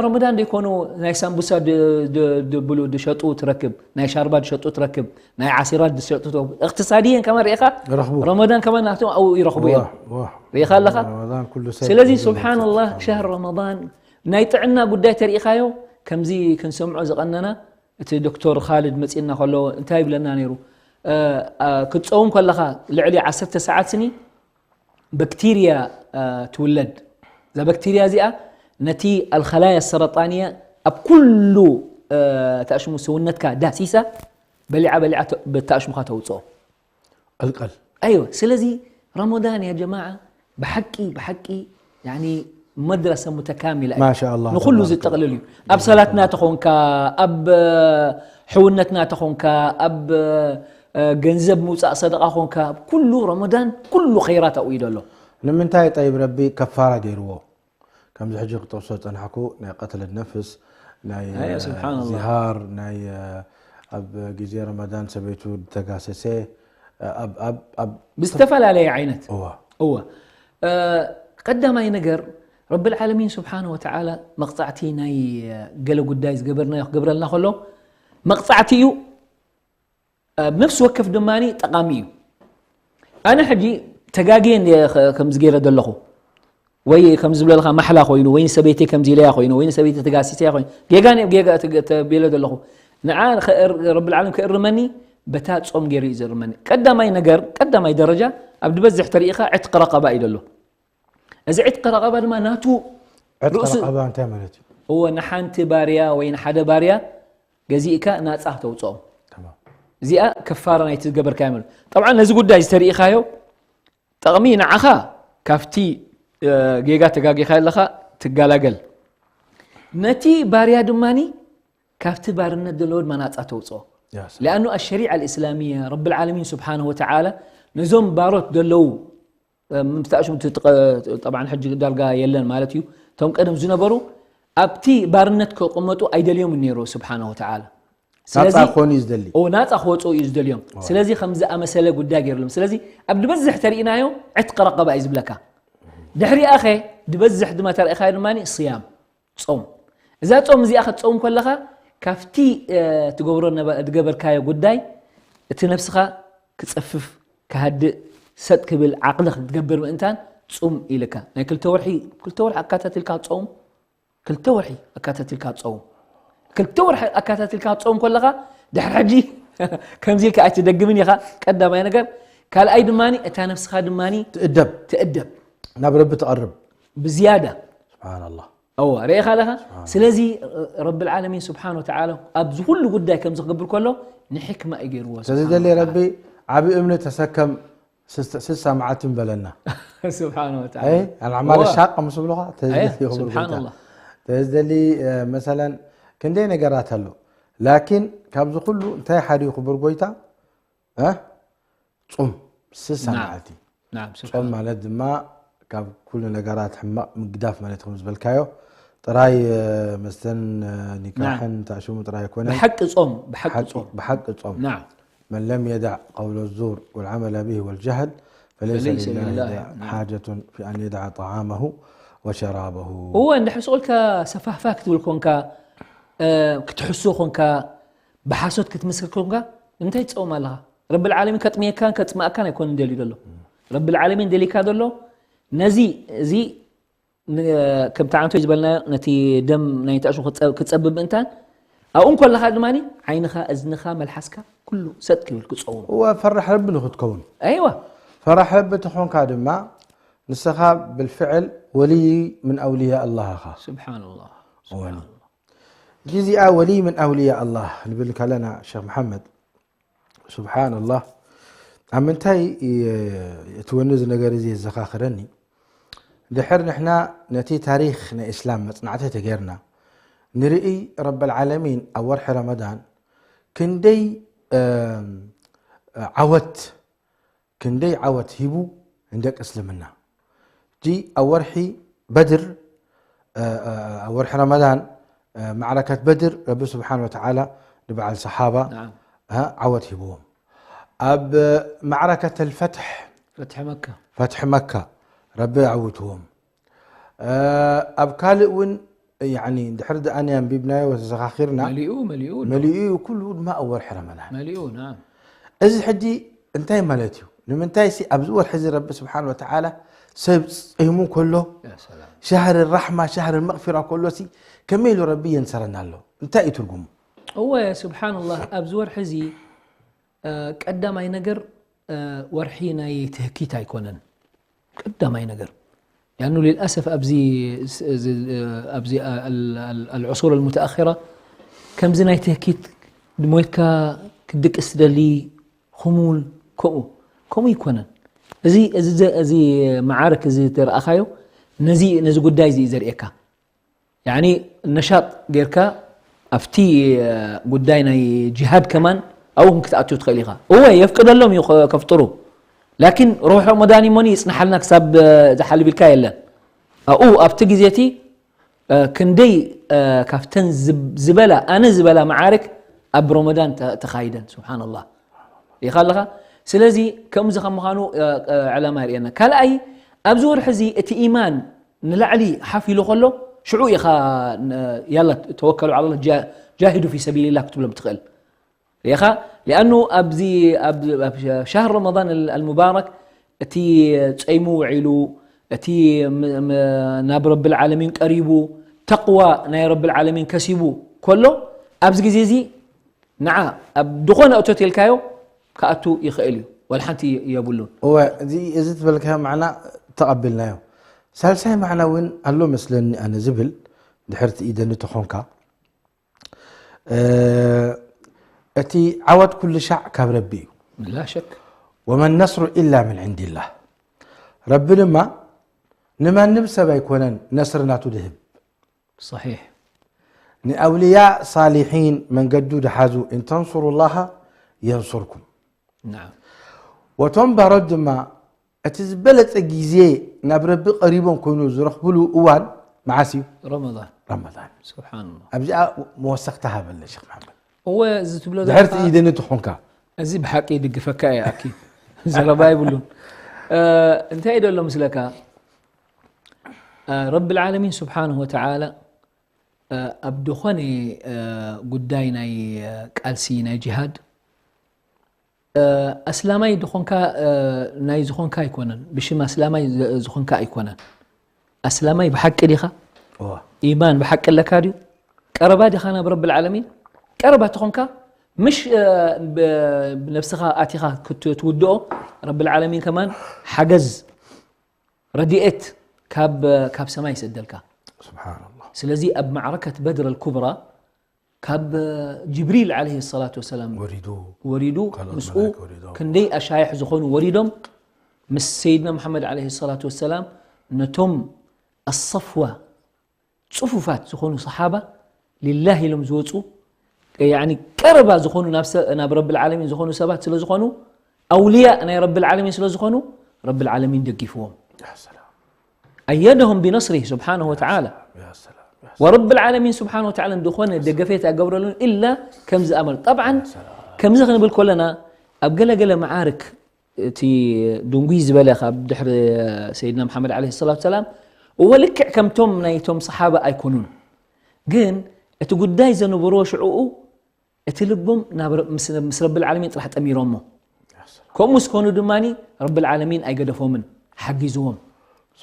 ረመዳን ደይኮኑ ናይ ሳምቡሳ ድ- ድ- ድብሉ ድሸጡ ትረክብ ናይ ሻርባ ድሸጡ ትረክብ ናይ ዓሲራት ድሸጡ ትረክብ اقتصاديا ከማን ርኢኻ ረኽቡ ረመዳን ከማን ናብቶም ኣብኡ ይረኽቡ እዮም ዋህ፣ ዋህ። ርኢኻ ኣለኻ ረመዳን ኩሉ ሰብ ስለዚ ይረኽቡ። ስብሓንላህ ሸህር ረመዳን ናይ ጥዕና ጉዳይ ተርኢኻዮ ከምዚ ክንሰምዖ ዝቐነና እቲ ዶክተር ካልድ መፂና ከሎ እንታይ ይብለና ነይሩ እ፣ እ፣ ክትፀውም ከለኻ ልዕሊ ዓሰርተ ሰዓት ስኒ ባክቴርያ እ፣ ትውለድ እዛ ባክቴርያ እዚኣ ነቲ ኣልኸላያ ሰረጣንያ ኣብ ኩሉ እ፣ ተኣሽሙ ሰውነትካ ዳሲሳ በሊዓ በሊዓ ተ- ብተኣሽሙኻ ተውፅኦ ቀልቀል ኣይወ ስለዚ ረመዳን ያ ጀማዓ ብሓቂ ብሓቂ ያኒ መድረሰ ሙተካሚላ እዩ። ማሻ ኣላህ ንኩሉ ተባረከ ዝጠቕልል እዩ ኣብ ሰላትና ተኾንካ ኣብ ሕውነትና ተኾንካ ኣብ እ፣ ገንዘብ ምውፃእ ሰደቃ ኾንካ ኩሉ ረመዳን ኩሉ ኸይራት ኣብኡ እዩ ዘሎ ንምንታይ ጠይብ ረቢ ከፋራ ገይርዎ ከምዚ ሕጂ ክጠቕሶ ዝፀናሕኩ ናይ ቀትለ ነፍስ ናይ ኣየ፣ ስብሓንላህ። ዚሃር ናይ ኣብ ግዜ ረመዳን ሰበይቱ ዝተጋሰሰ ኣብ ኣብ ኣብ ብዝተፈላለየ ዓይነት እዋ እወ እ፣ ቀዳማይ ነገር ረቢ ልዓለሚን ስብሓን ወተዓላ መቕፃዕቲ ናይ እ፣ ገለ ጉዳይ ዝገበርናዮ ክገብረልና ከሎ መቕፃዕቲ እዩ ኣብ ነፍሲ ወከፍ ድማ ጠቓሚ እዩ ኣነ ሕጂ ተጋግየ እንድየ ከ- ከምዚ ገይረ ዘለኹ ወይ ከምዚ ዝብለልካ ማሕላ ኮይኑ ወይ ንሰበይተይ ከምዚ ኢለያ ኮይኑ ወይ ንሰበይተይ ተጋሲሰያ ኮይኑ ጌጋ ነ- ጌጋ ተገ- ተቢለ ዘለኹ ንዓ ረብልዓለም ክእርመኒ በታ ጾም ገይሩ እዩ ዝእርመኒ ቀዳማይ ነገር ቀዳማይ ደረጃ ኣብ ዝበዝሕ ተሪኢኻ ዕትቂ ረቐባ እዩ ዘሎ እዚ ዕትቂ ረቐባ ድማ ናቱ ዕትቂ ርእሱ- ረቐባ እንታይ ማለት እዩ እወ ንሓንቲ ባርያ ወይ ንሓደ ባርያ ገዚእካ ናፃ ክተውፅኦም ተማም እዚኣ ከፋራ ናይቲ ዝገበርካዮ ማለት ጠብዓ ነዚ ጉዳይ ዝተርእኻዮ ጠቕሚ ንዓኻ ካብቲ እ፣ ጌጋ ተጋጊኻ ኣለኻ ትገላገል ነቲ ባርያ ድማኒ ካብቲ ባርነት ዘለዎ ድማ ናፃ ተውፅኦ ያ ሰላም። لأنه الشريعة الإسلامية رب العالمين سبحانه وتعالى ነዞም ባሮት ዘለዉ ምምታእሽም ጠብዓ ሕጂ ዳርጋ የለን ማለት እዩ እቶም ቀደም ዝነበሩ ኣብቲ ባርነት ክቕመጡ ኣይደልዮም ነይሩ ስብሓን ወተዓላ ናፃ ክኾኑ እዩ ዝደሊ ኦ ናፃ ክወፅኡ እዩ ዝደልዮም ስለዚ ከም ዝኣመሰለ ጉዳይ ገይርሎም ስለዚ ኣብ ዝበዝሕ ተርእናዮ ዕትቂ ረቀባ እዩ ዝብለካ ድሕሪኣኸ ዝበዝሕ ድማ ተርእኻዮ ድማ ስያም ጾም እዛ ጾም እዚኣ ክትጸውም ከለኻ ካብቲ እ፣ ትገብሮ ነበ- ዝገበርካዮ ጉዳይ እቲ ነብስኻ ክጸፍፍ ክሃድእ ሰጥ ክብል ዓቕሊ ክትገብር ምእንታን ጹም ኢልካ ናይ ክልተ ወርሒ ክልተ ወርሒ ኣካታትልካ ጾም ክልተ ወርሒ ኣካታትልካ ጾም ክልተ ወርሒ ኣካታትልካ ጾም ከለኻ ድሕሪ ሕጂ ከምዚ ኢልካ ኣይትደግምን ኢኻ ቀዳማይ ነገር ካልኣይ ድማ እታ ነፍስኻ ድማ ትእደብ ትእደብ ናብ ረቢ ትቐርብ ብዝያዳ ስብሓንላህ እወ ርኢኻ ኣለኻ ስለዚ ረቢ ልዓለሚን ስብሓን ወተዓላ ኣብዚ ኩሉ ጉዳይ ከምዚ ክገብር ከሎ ንሕክማ እዩ ገይርዎ ስለዚ ደሊ ረቢ ዓብ እምኒ ተሰከም ስሳ መዓልቲ ንበለና ስብሓን ኣልዓማል ሻቅ ምስ ብሉኻ ስብሓንላ ስለዚ ደሊ መሰለን ክንደይ ነገራት ኣሎ ላኪን ካብዚ ኩሉ እንታይ ሓዲኡ ክቡር ጎይታ ጾም ስሳ መዓልቲ ጾም ማለት ድማ ካብ ኩሉ ነገራት ሕማቕ ምግዳፍ ማለት ከም ዝበልካዮ ጥራይ መስተን ኒካሕን ታሽሙ ጥራይ ኣይኮነን ብሓቂ ጾም ብሓቂ ጾም ብሓቂ ጾም ናም من لم يدع قول الزور والعمل به والجهل فليس فليس لله لله حاجة في أن يدع طعامه وشرابه እወ እንድሕር ስቑልካ ሰፋህፋህ ክትብል ኮንካ ክትሕሱ ኮንካ ብሓሶት ክትምስክር ኮንካ እንታይ ትፀውም ኣለኻ ረቢ ልዓለሚን ከጥምየካን ከፅማእካን ኣይኮነ ደልዩ ዘሎ ረቢ ልዓለሚን ደሊካ ዘሎ ነዚ እዚ ከምቲ ዓንቶ ዝበልና ነቲ ደም ናይ ተእሹ ክፀብብ ምእንታን ኣብኡ እንከለኻ ድማ ዓይንኻ እዝንኻ መልሓስካ ኩሉ ሰጥ ክብል ክፀውም እወ ፈራሕ ረቢ ንክትከውን ኣይዋ ፈራሕ ረቢ ተኾንካ ድማ ንስኻ ብልፍዕል ወልይ ምን ኣውልያ ኣላህ ኢኻ ስብሓንላህ እዚኣ ወልይ ምን ኣውልያ ኣላህ ንብል ከለና ሸክ መሓመድ ስብሓንላህ ኣብ ምንታይ እቲ ወኒ እዚ ነገር እዚ የዘኻኽረኒ ድሕር ንሕና ነቲ ታሪክ ናይ እስላም መፅናዕቲ ተገይርና ንርኢ ረብ ልዓለሚን ኣብ ወርሒ ረመዳን ክንደይ ዓወት ክንደይ ዓወት ሂቡ ንደቂ እስልምና ጂ ኣብ ወርሒ በድር ኣብ ወርሒ ረመዳን ማዕረከት በድር ረቢ ስብሓን ወተዓላ ንበዓል ሰሓባ ዓወት ሂብዎም ኣብ ማዕረከት ልፈትሕ ፈትሒ መካ ፈትሒ መካ ረቢ ዓውትዎም ኣብ ካልእ እውን ድሕሪ ደኣኒ ኣንቢብናዮ ተዘኻኺርና መሊኡ መሊኡ መሊኡ እዩ ኩሉ ድማ ኣብ ወርሒ ረመዳን መሊኡ ናም እዚ ሕጂ እንታይ ማለት እዩ ንምንታይ ሲ ኣብዚ ወርሒ እዚ ረቢ ስብሓን ወተዓላ ሰብ ፂሙ ከሎ ሻህሪ ራሕማ ሻህሪ መቕፊራ ከሎ ሲ ከመይ ኢሉ ረቢ የንሰረና ኣሎ እንታይ እዩ ትርጉሙ እወ ስብሓንላህ ኣብዚ ወርሒ እዚ ቀዳማይ ነገር ወርሒ ናይ ትህኪት ኣይኮነን ቀዳማይ ነገር ያኑ ልልኣሰፍ ኣብዚ ኣብዚ ኣልዑሱር ኣልሙተኣኺራ ከምዚ ናይ ትህኪት ሞይትካ ክድቅስ ትደሊ ክሙል ከምኡ ከምኡ ይኮነን እዚ እዚ እዚ መዓርክ እዚ ተረኣኻዮ ነዚ ነዚ ጉዳይ እዚ እዩ ዘርእየካ ያኒ ነሻጥ ጌርካ ኣብቲ ጉዳይ ናይ ጅሃድ ከማን ኣብኡ ክትኣትው ትኽእል ኢኻ እወ የፍቅደሎም እዩ ከፍጥሩ ላኪን ሩሕ ረመዳን እሞኒ ይፅናሓልና ክሳብ ዝሓልብ ኢልካ የለን ኣብኡ ኣብቲ ግዜ እቲ ክንደይ ካብተን ዝበላ ኣነ ዝበላ መዓርክ ኣብ ረመዳን ተኻይደን ስብሓንላህ ኢኻ ኣለኻ ስለዚ ከምዚ ከም ምዃኑ ዕላማ የርእየና ካልኣይ ኣብዚ ወርሒ እዚ እቲ ኢማን ንላዕሊ ሓፍ ኢሉ ከሎ ሽዑ ኢኻ ያላ ተወከሉ ዓላ ጃሂዱ ፊ ሰቢልላህ ክትብሎም ትኽእል ሪኢኻ ሊኣኑ ኣብዚ ኣብ ሻህር ረመዳን ኣልሙባረክ እቲ ፀይሙ ውዒሉ እቲ ናብ ረቢ ልዓለሚን ቀሪቡ ተቕዋ ናይ ረቢ ልዓለሚን ከሲቡ ከሎ ኣብዚ ግዜ እዚ ንዓ ኣብ ዝኾነ እቶት ኢልካዮ ክኣቱ ይኽእል እዩ ወላ ሓንቲ የብሉን እወ እዚ ዝበልካዮ ማዕና ተቐቢልናዮ ሳልሳይ ማዕና እውን ኣሎ መስለኒ ኣነ ዝብል ድሕርቲ ኢደኒ ተኾንካ እቲ ዓወት ኩሉ ሻዕ ካብ ረቢ እዩ ላ ሸክ ወመን ነስሩ ኢላ ምን ዕንድላህ ረቢ ድማ ንማንም ሰብ ኣይኮነን ነስሪ ናቱ ድህብ صحيح ንኣውልያ ሳሊሒን መንገዱ ድሓዙ እንተንስሩ ላሃ የንሱርኩም نعم ወቶም ባሮት ድማ እቲ ዝበለፀ ግዜ ናብ ረቢ ቀሪቦም ኮይኑ ዝረኽብሉ እዋን መዓስ እዩ رمضان ረመዳን سبحان الله ኣብዚኣ መወሰኽታ ሃበለ ሸክ መሓመድ እወ እዚ ትብሎ ድሕርቲ ኢደኒ ትኾንካ እዚ ብሓቂ ይድግፈካ እየ ኣኪ ዘረባ ይብሉን እንታይ ደሎ ምስለካ ረቢ ልዓለሚን ስብሓንሁ ወተዓላ ኣብ ዝኾነ ጉዳይ ናይ ቃልሲ ናይ ጅሃድ ኣስላማይ ዝኾንካ ናይ ዝኾንካ ኣይኮነን ብሽም ኣስላማይ ዝኾንካ ኣይኮነን ኣስላማይ ብሓቂ ዲኻ ኢማን ብሓቂ ኣለካ ድዩ ቀረባ ዲኻ ናብ ረቢ ልዓለሚን ቀረባ ተኾንካ ምሽ ብነብስኻ ኣቲኻ ክትውድኦ ረብል ዓለሚን ከማን ሓገዝ ረድኤት ካብ ሰማይ ይሰደልካ። ስለዚ ኣብ ማዕረከት በድር ኣልኩብራ ካብ ጅብሪል ዓለይሂ ሰላቱ ወሰላም ወሪዱ ምስኡ ክንደይ ኣሻይሕ ዝኾኑ ወሪዶም ምስ ሰይድና መሓመድ ዓለይሂ ሰላቱ ወሰላም ነቶም ኣሰፍዋ ጽፉፋት ዝኾኑ ሰሓባ ሊላህ ኢሎም ዝወፁ ቀረባ ዝኾኑ ናብ ረብል ዓለሚን ዝኾኑ ሰባት ስለ ዝኾኑ ኣውልያ ናይ ረብል ዓለሚን ስለ ዝኾኑ ረብል ዓለሚን ደጊፍዎም። ኣየደሁም ብነስሪህ ስብሓነሁ ወተዓላ። ወረብል ዓለሚን ስብሓነሁ ወተዓላ ዝኾነ ደገፌት ኣይገብረሉን ኢላ ከምዚ ኣመል። ጠብዓን ከምዚ ክንብል ከለና ኣብ ገለገለ መዓርክ እቲ ድንጉይ ዝበለ ካብ ድሕሪ ሰይድና መሓመድ ዓለይሂ ሰላቱ ሰላም እወ ልክዕ ከምቶም ናይቶም ሰሓባ ኣይኮኑን። ግን እቲ ጉዳይ ዘነበሮ ሽዕኡ እቲ ልቦም ምስ ረብል ዓለሚን ጥራሕ ጠሚሮሞ። ከምኡ ስኮኑ ድማ ረብል ዓለሚን ኣይገደፎምን፣ ሓጊዝዎም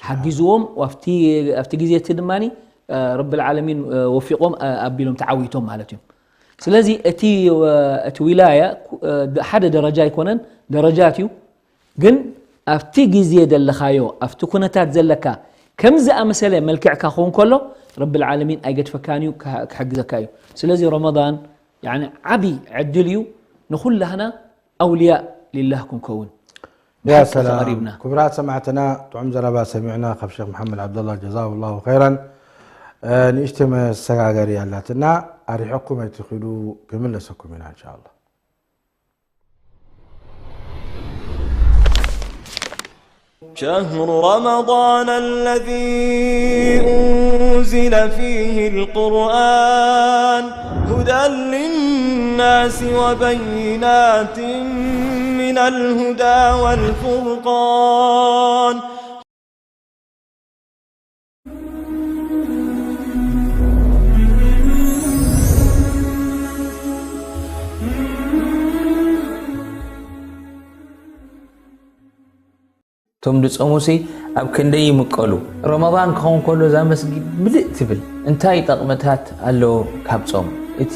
ሓጊዝዎም ኣብቲ ግዜ እቲ ድማ ረብል ዓለሚን ወፊቆም ኣቢሎም ተዓዊቶም ማለት እዩ። ስለዚ እቲ እቲ ዊላያ ሓደ ደረጃ ኣይኮነን፣ ደረጃት እዩ። ግን ኣብቲ ግዜ ዘለኻዮ ኣብቲ ኩነታት ዘለካ ከም ዝኣመሰለ መልክዕካ ክኸውን ከሎ ረብል ዓለሚን ኣይገድፈካን እዩ፣ ክሕግዘካ እዩ። ስለዚ ረመዳን ዓቢ ዕድል እዩ ንኹላህና ኣውልያ ሊላህ ክንከውን። ያ ሰላም። ክቡራት ሰማዕትና፣ ጥዑም ዘረባ ሰሚዕና ካብ ሸኽ መሓመድ ዓብደላ፣ ጀዛሁ ላሁ ኸይራን። ንእሽተ መሰጋገሪ ኣላትና፣ ኣሪሕኩም ኣይትኺዱ፣ ክምለሰኩም ኢና እንሻ ኣላህ። شهر رمضان الذي أنزل فيه القرآن هدى للناس وبينات من الهدى والفرقان. እቶም ዝጾሙሲ ኣብ ክንደይ ይምቀሉ። ረመዳን ክኸውን ከሎ እዛ መስጊድ ምልእ ትብል። እንታይ ጠቕምታት ኣለዎ ካብ ጾም? እቲ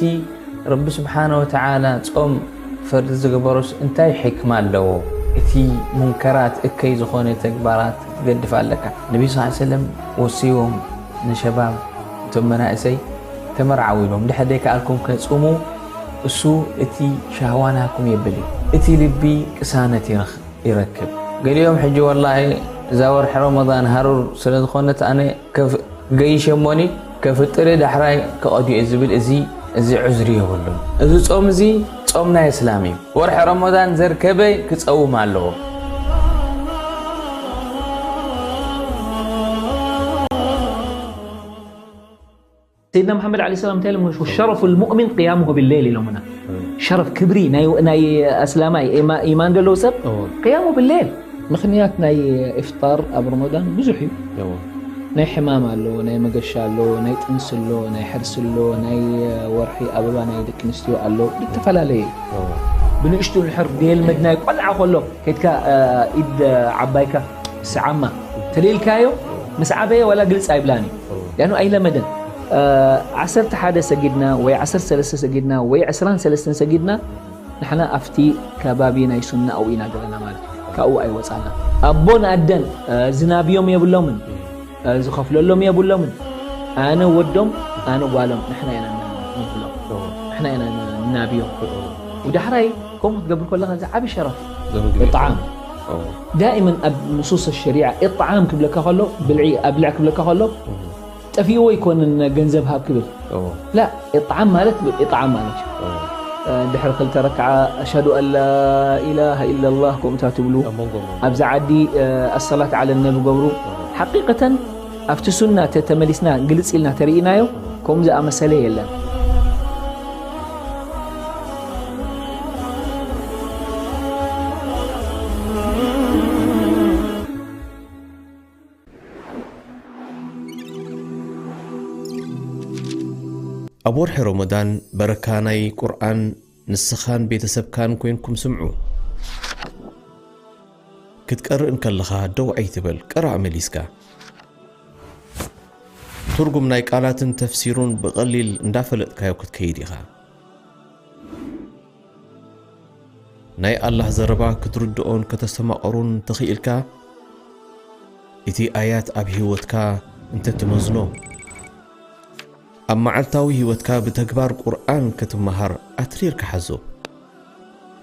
ረቢ ስብሓነ ወተዓላ ጾም ፈርዲ ዝገበሮስ እንታይ ሕክማ ኣለዎ? እቲ ሙንከራት እከይ ዝኾነ ተግባራት ትገድፍ ኣለካ። ነቢ ስ ሰለም ወሲዎም ንሸባብ እቶም መናእሰይ ተመርዓው ኢሎም ድሕር ደይከኣልኩም ከጽሙ እሱ እቲ ሻህዋ ናኩም የብል እዩ። እቲ ልቢ ቅሳነት ይረኽብ። ይረክብ። ገሊኦም ሕጂ ወላሂ እዛ ወርሒ ረመዳን ሃሩር ስለ ዝኾነት ኣነ ገይሸሞኒ ከፍጥር ዳሕራይ ከቐድዮ ዝብል እዚ እዚ ዑዝሪ የብሉን። እዚ ጾም እዚ ጾም ናይ እስላም እዩ። ወርሒ ረመዳን ዘርከበ ክጸውም ኣለዎ። ሰይድና መሓመድ ዓለይሂ ሰላም እንታይ ኢሎም? ሸረፉ ልሙእሚን ቅያሙሁ ብሌል ኢሎምና። ሸረፍ ክብሪ ናይ ኣስላማይ ኢማን ዘለዎ ሰብ ቅያሙ ብሌል። ምኽንያት ናይ ኢፍጣር ኣብ ረመዳን ብዙሕ እዩ። ናይ ሕማም ኣሎ፣ ናይ መገሻ ኣሎ፣ ናይ ጥንሲ ኣሎ፣ ናይ ሕርሲ ኣሎ፣ ናይ ወርሒ ኣበባ ናይ ደቂ ኣንስትዮ ኣሎ፣ ዝተፈላለየ እዩ። ብንእሽቱ ንድሕር ደየልመድናዮ ቆልዓ ከሎ ከድካ ኢድ ዓባይካ ስዓማ ተደልካዮ ምስ ዓበየ ዋላ ግልጽ ኣይብላን እዩ። ያኑ ኣይለመደን። ዓሰርተ ሓደ ሰጊድና ወይ ዓሰርተ ሰለስተ ሰጊድና ወይ ዕስራን ሰለስተን ሰጊድና ንሕና ኣብቲ ከባቢ ናይ ሱና ኣብኡ ኢና ዘለና ማለት እዩ። ካብኡ ኣይወጻና። ኣቦን ኣደን ዝናብዮም የብሎምን፣ ዝኸፍለሎም የብሎምን። ኣነ ወዶም ኣነ ጓሎም ንሕና ኢና ንብሎም፣ ንሕና ኢና ንናብዮም። ብዳሕራይ ከምኡ ክትገብር ከለኻ እዚ ዓቢ ሸረፍ። እጣዓም ዳእመን ኣብ ንሱስ ሸሪዓ እጣዓም ክብለካ ከሎ ብልዒ ኣብልዕ ክብለካ ከሎ ጠፊእዎ ኣይኮንን ገንዘብ ሃብ ክብል። ላ እጣዓም ማለት እጣዓም ማለት እዩ። ድሕሪ ክልተ ረክዓ ኣሽሀዱ ኣን ላ ኢላሃ ኢላላህ ከምኡታ ትብሉ ኣብዛ ዓዲ ኣሰላት ዓለ ነቢ ገብሩ። ሓቂቀተን ኣብቲ ሱና ተመሊስና ግልጽ ኢልና ተርእናዮ ከምኡ ዝኣመሰለ የለን። ኣብ ወርሒ ረመዳን በረካ ናይ ቁርኣን ንስኻን ቤተሰብካን ኮይንኩም ስምዑ። ክትቀርእ እንከለኻ ደው ኣይትበል፣ ቅራእ መሊስካ። ትርጉም ናይ ቃላትን ተፍሲሩን ብቐሊል እንዳፈለጥካዮ ክትከይድ ኢኻ። ናይ ኣላህ ዘረባ ክትርድኦን ከተስተማቕሮን እንተኽኢልካ፣ እቲ ኣያት ኣብ ህይወትካ እንተትመዝኖ፣ ኣብ መዓልታዊ ህይወትካ ብተግባር ቁርኣን ክትመሃር ኣትሪርካ ሓዞ።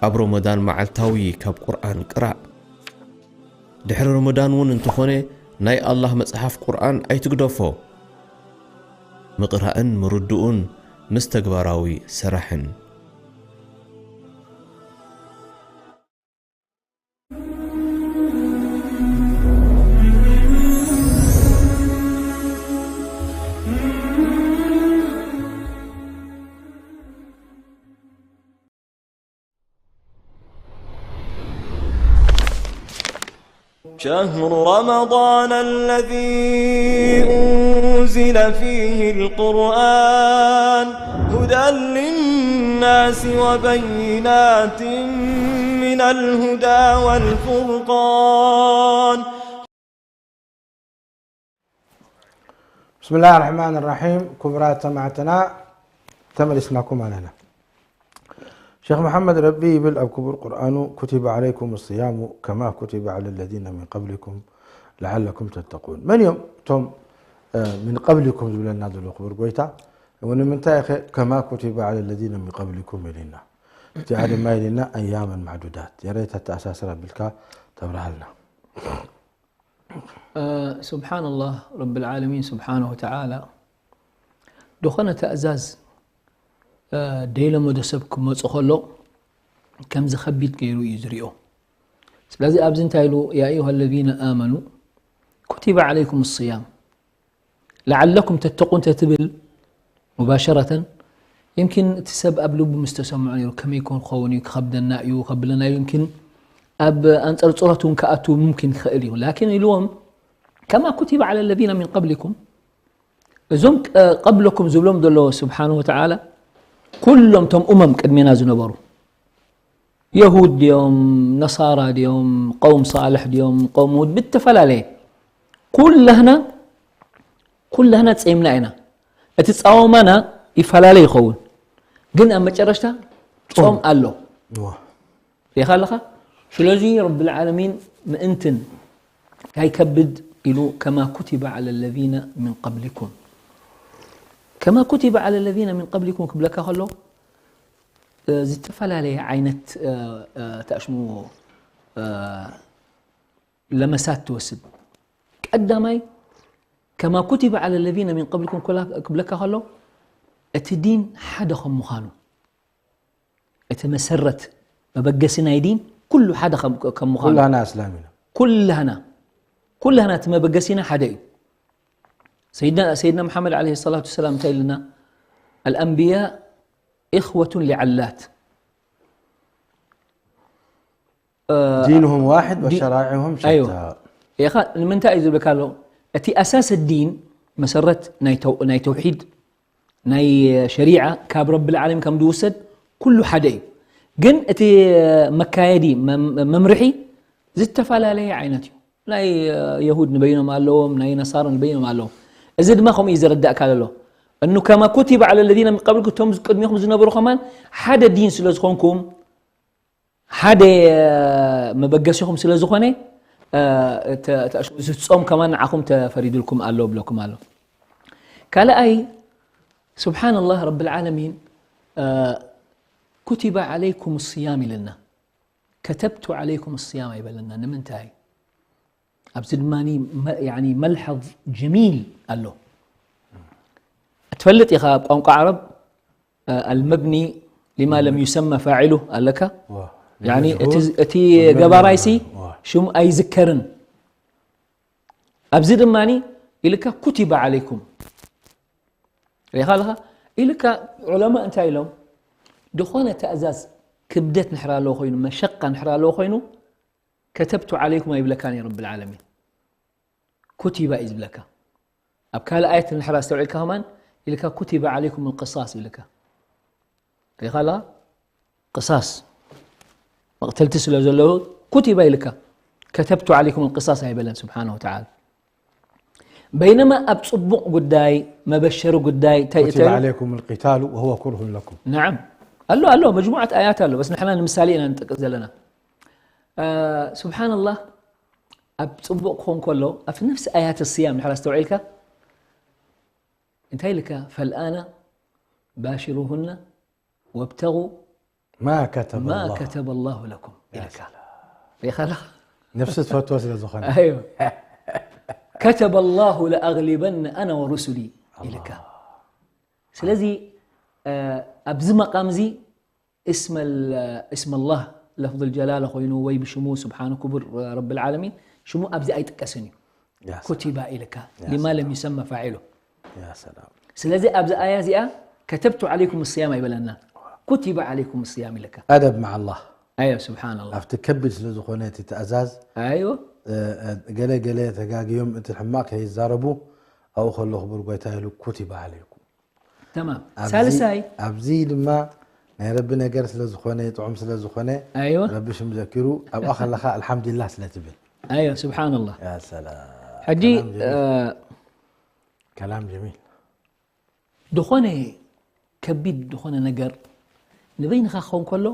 ኣብ ሮመዳን መዓልታዊ ካብ ቁርኣን ቅራእ። ድሕሪ ሮመዳን እውን እንተኾነ ናይ ኣላህ መጽሓፍ ቁርኣን ኣይትግደፎ። ምቕራእን ምርድኡን ምስ ተግባራዊ ሰራሕን። شهر رمضان الذي أنزل فيه القرآن هدى للناس وبينات من الهدى والفرقان. ብስምላህ ርሕማን ራሒም። ክቡራት ሰማዕትና፣ ተመሊስናኩም ኣለና። ሸኽ መሓመድ ረቢ ይብል ኣብ ክቡር ቁርኣኑ፣ ኩቲበ ዓለይኩም ስያሙ ከማ ኩቲበ ዓለ ለዚነ ሚን ቀብሊኩም ለዓለኩም ተተቁን። መን እዮም እቶም ሚን ቀብሊኩም ዝብለና ዘሎ ክቡር ጎይታ? ወንምንታይ ኸ ከማ ኩቲበ ዓለ ለዚነ ሚን ቀብሊኩም ኢልና? እቲ ድማ ኢልና ኣያመን ማዕዱዳት። የረይት ኣተኣሳስራ ቢልካ ተብርሃልና። ስብሓንላህ ረብል ዓለሚን ስብሓነሁ ወተዓላ ዝኾነ ተእዛዝ ደይለመዶ ሰብ ክመፁ ከሎ ከምዚ ከቢድ ገይሩ እዩ ዝሪኦ። ስለዚ ኣብዚ እንታይ ኢሉ ያ ኣዩሃ ለዚነ ኣመኑ ኩቲበ ዓለይኩም ስያም ለዓለኩም ተተቁን ተትብል ሙባሸረተን ይምኪን እቲ ሰብ ኣብ ልቡ ምስ ተሰምዖ ነይሩ ከመይ ኮን ክኸውን እዩ ክኸብደና እዩ ከብለና እዩ ይምኪን ኣብ ኣንፀርፅሮት እውን ክኣቱ ሙምኪን ክኽእል እዩ ላኪን ኢልዎም ከማ ኩቲበ ዓለ ለዚነ ሚን ቀብሊኩም እዞም ቀብለኩም ዝብሎም ዘሎ ስብሓን ወተዓላ ኩሎም ቶም ኡመም ቅድሜና ዝነበሩ የሁድ ድዮም ነሳራ ድዮም ቀውም ሳልሕ ድዮም ቀውም ሁድ ብተፈላለየ ኩላህና ኩላህና ጸይምና ኢና እቲ ጻወማና ይፈላለ ይኸውን ግን ኣብ መጨረሽታ ጾም ኣሎ ሪኻ ኣለኻ ስለዚ ረብል ዓለሚን ምእንትን ካይከብድ ኢሉ ከማ ኩቲበ ዓለ ለዚነ ምን ቀብሊኩም ከማ ኩቲበ ዓለ ለዚነ ምን ቀብሊኩም ክብለካ ከሎ ዝተፈላለየ ዓይነት ተኣሽምዎ ለመሳት ትወስድ ቀዳማይ ከማ ኩቲበ ዓለ ለዚነ ሚን ቀብሊኩም ክብለካ ከሎ እቲ ዲን ሓደ ከም ምዃኑ እቲ መሰረት መበገሲ ናይ ዲን ኩሉ ሓደ ከም ምዃኑ ኩላህና ኣስላም ኢና ኩላህና ኩላህና እቲ መበገሲና ሓደ እዩ ሰይድና መሓመድ ዓለ ሰላቱ ወሰላም እንታይ ኢልና ኣልኣንብያ ኢኽወቱን ሊዓላት ዲንሁም ዋሕድ ወሸራዒሁም ሸታ ኢኻ ንምንታይ እዩ ዝብለካ ኣሎ እቲ ኣሳስ ዲን መሰረት ናይ ተውሒድ ናይ ሸሪዓ ካብ ረብል ዓለሚን ከም ዝውሰድ ኩሉ ሓደ እዩ ግን እቲ መካየዲ መምርሒ ዝተፈላለየ ዓይነት እዩ ናይ የሁድ ንበይኖም ኣለዎም ናይ ነሳራ ንበይኖም ኣለዎም እዚ ድማ ከምኡ እዩ ዘረዳእካ ዘሎ እኑ ከማ ኩቲበ ዓለ ለዚነ ምን ቀብልኩም እቶም ቅድሚኹም ዝነበሩ ከማን ሓደ ዲን ስለ ዝኾንኩም ሓደ መበገሲኹም ስለ ዝኾነ ጾም ከማን ንዓኹም ተፈሪድልኩም ኣሎ ብለኩም ኣሎ ካልኣይ ስብሓንላህ ረብል ዓለሚን ኩቲበ ዓለይኩም ስያም ኢለና ከተብቱ ዓለይኩም ስያም ኣይበለና ንምንታይ ኣብዚ ድማ መልሐዝ ጀሚል ኣሎ ትፈልጥ ኢኻ ቋንቋ ዓረብ المبني لما لم يسمى فاعله ኣለካ እቲ ገባራይሲ ሽሙ ኣይዝከርን ኣብዚ ድማ ኢልካ ኩቲበ ዓለይኩም ሪኻ ኣለኻ ኢልካ ዑለማ እንታይ ኢሎም ዝኾነ ተእዛዝ ክብደት ንሕራ ኣለዎ ኮይኑ መሸቃ ንሕራ ኣለዎ ኮይኑ ከተብቱ ዓለይኩም ኣይብለካን እዩ ረብል ዓለሚን ኩቲባ እዩ ዝብለካ ኣብ ካልእ ኣየት ንሕራ ኣስተውዒልካ ከማን ኢልካ ኩቲበ ዓለይኩም ልቅሳስ ኢልካ ሪኻ ኣለኻ ቅሳስ መቕተልቲ ስለ ዘለዉ ኩቲባ ኢልካ ከተብቱ ዓለይኩም ልቅሳስ ኣይበለን ስብሓን ወተዓላ በይነማ ኣብ ፅቡቕ ጉዳይ መበሸሪ ጉዳይ እንታይ كتب عليكم القتال وهو كره لكم نعم ኣሎ ኣሎ መጅሙዓት ኣያት ኣሎ በስ ንሕና ንምሳሌ ኢና ንጠቅስ ዘለና። ስብሓንላህ ኣብ ፅቡቅ ክኾን ከሎ ኣብቲ ነፍሲ ኣያት ስያም ንሕና ኣስተውዒልካ እንታይ ኢልካ ፈልኣና ባሽሩሁና ወብተጉ ما كتب ما الله كتب الله لكم ኢልካ ሪኢኻ ኣለኻ ነፍሲ ትፈትዎ ስለ ዝኾነ ኣይወ ከተበ ላሁ ለኣግሊበነ ኣነ ወሩሱሊ ኢልካ ስለዚ ኣብዚ መቃም እዚ እስመ ላህ ለፍظ ጀላላ ኮይኑ ወይ ብሽሙ ስብሓኑ ክቡር ረብ ልዓለሚን ሽሙ ኣብዚ ኣይጥቀስን እዩ يا سلام. ኩቲባ ኢልካ ሊማ ለም ዩሰመ ፋዒሉ يا سلام ስለዚ ኣብዚ ኣያ እዚኣ ከተብቱ ዓለይኩም ስያም ኣይበለና ኩቲባ ዓለይኩም ስያም ኢልካ أدب مع الله ኣዮ ስብሓንላ ኣብቲ ከቢድ ስለ ዝኾነ እቲ ትእዛዝ ኣዮ እ፣ እ፣ ገለ ገለ ተጋግዮም እቲ ሕማቕ ከይዛረቡ ኣብኡ ከሎ ክቡር ጎይታ ኢሉ ኩቲባ ዓለይኩም ተማም ኣብዚ- ሳልሳይ ኣብዚ ድማ ናይ ረቢ ነገር ስለ ዝኾነ ጥዑም ስለ ዝኾነ ኣዮ ረቢ ሽም ዘኪሩ ኣብኣ ከለኻ ኣልሓምዱሊላህ ስለ ትብል ኣዮ ስብሓንላ ያ ሰላም ሕጂ ከላም ጀሚል። ከላም ጀሚል ዝኾነ ከቢድ ዝኾነ ነገር ንበይንኻ ክኸውን ከሎ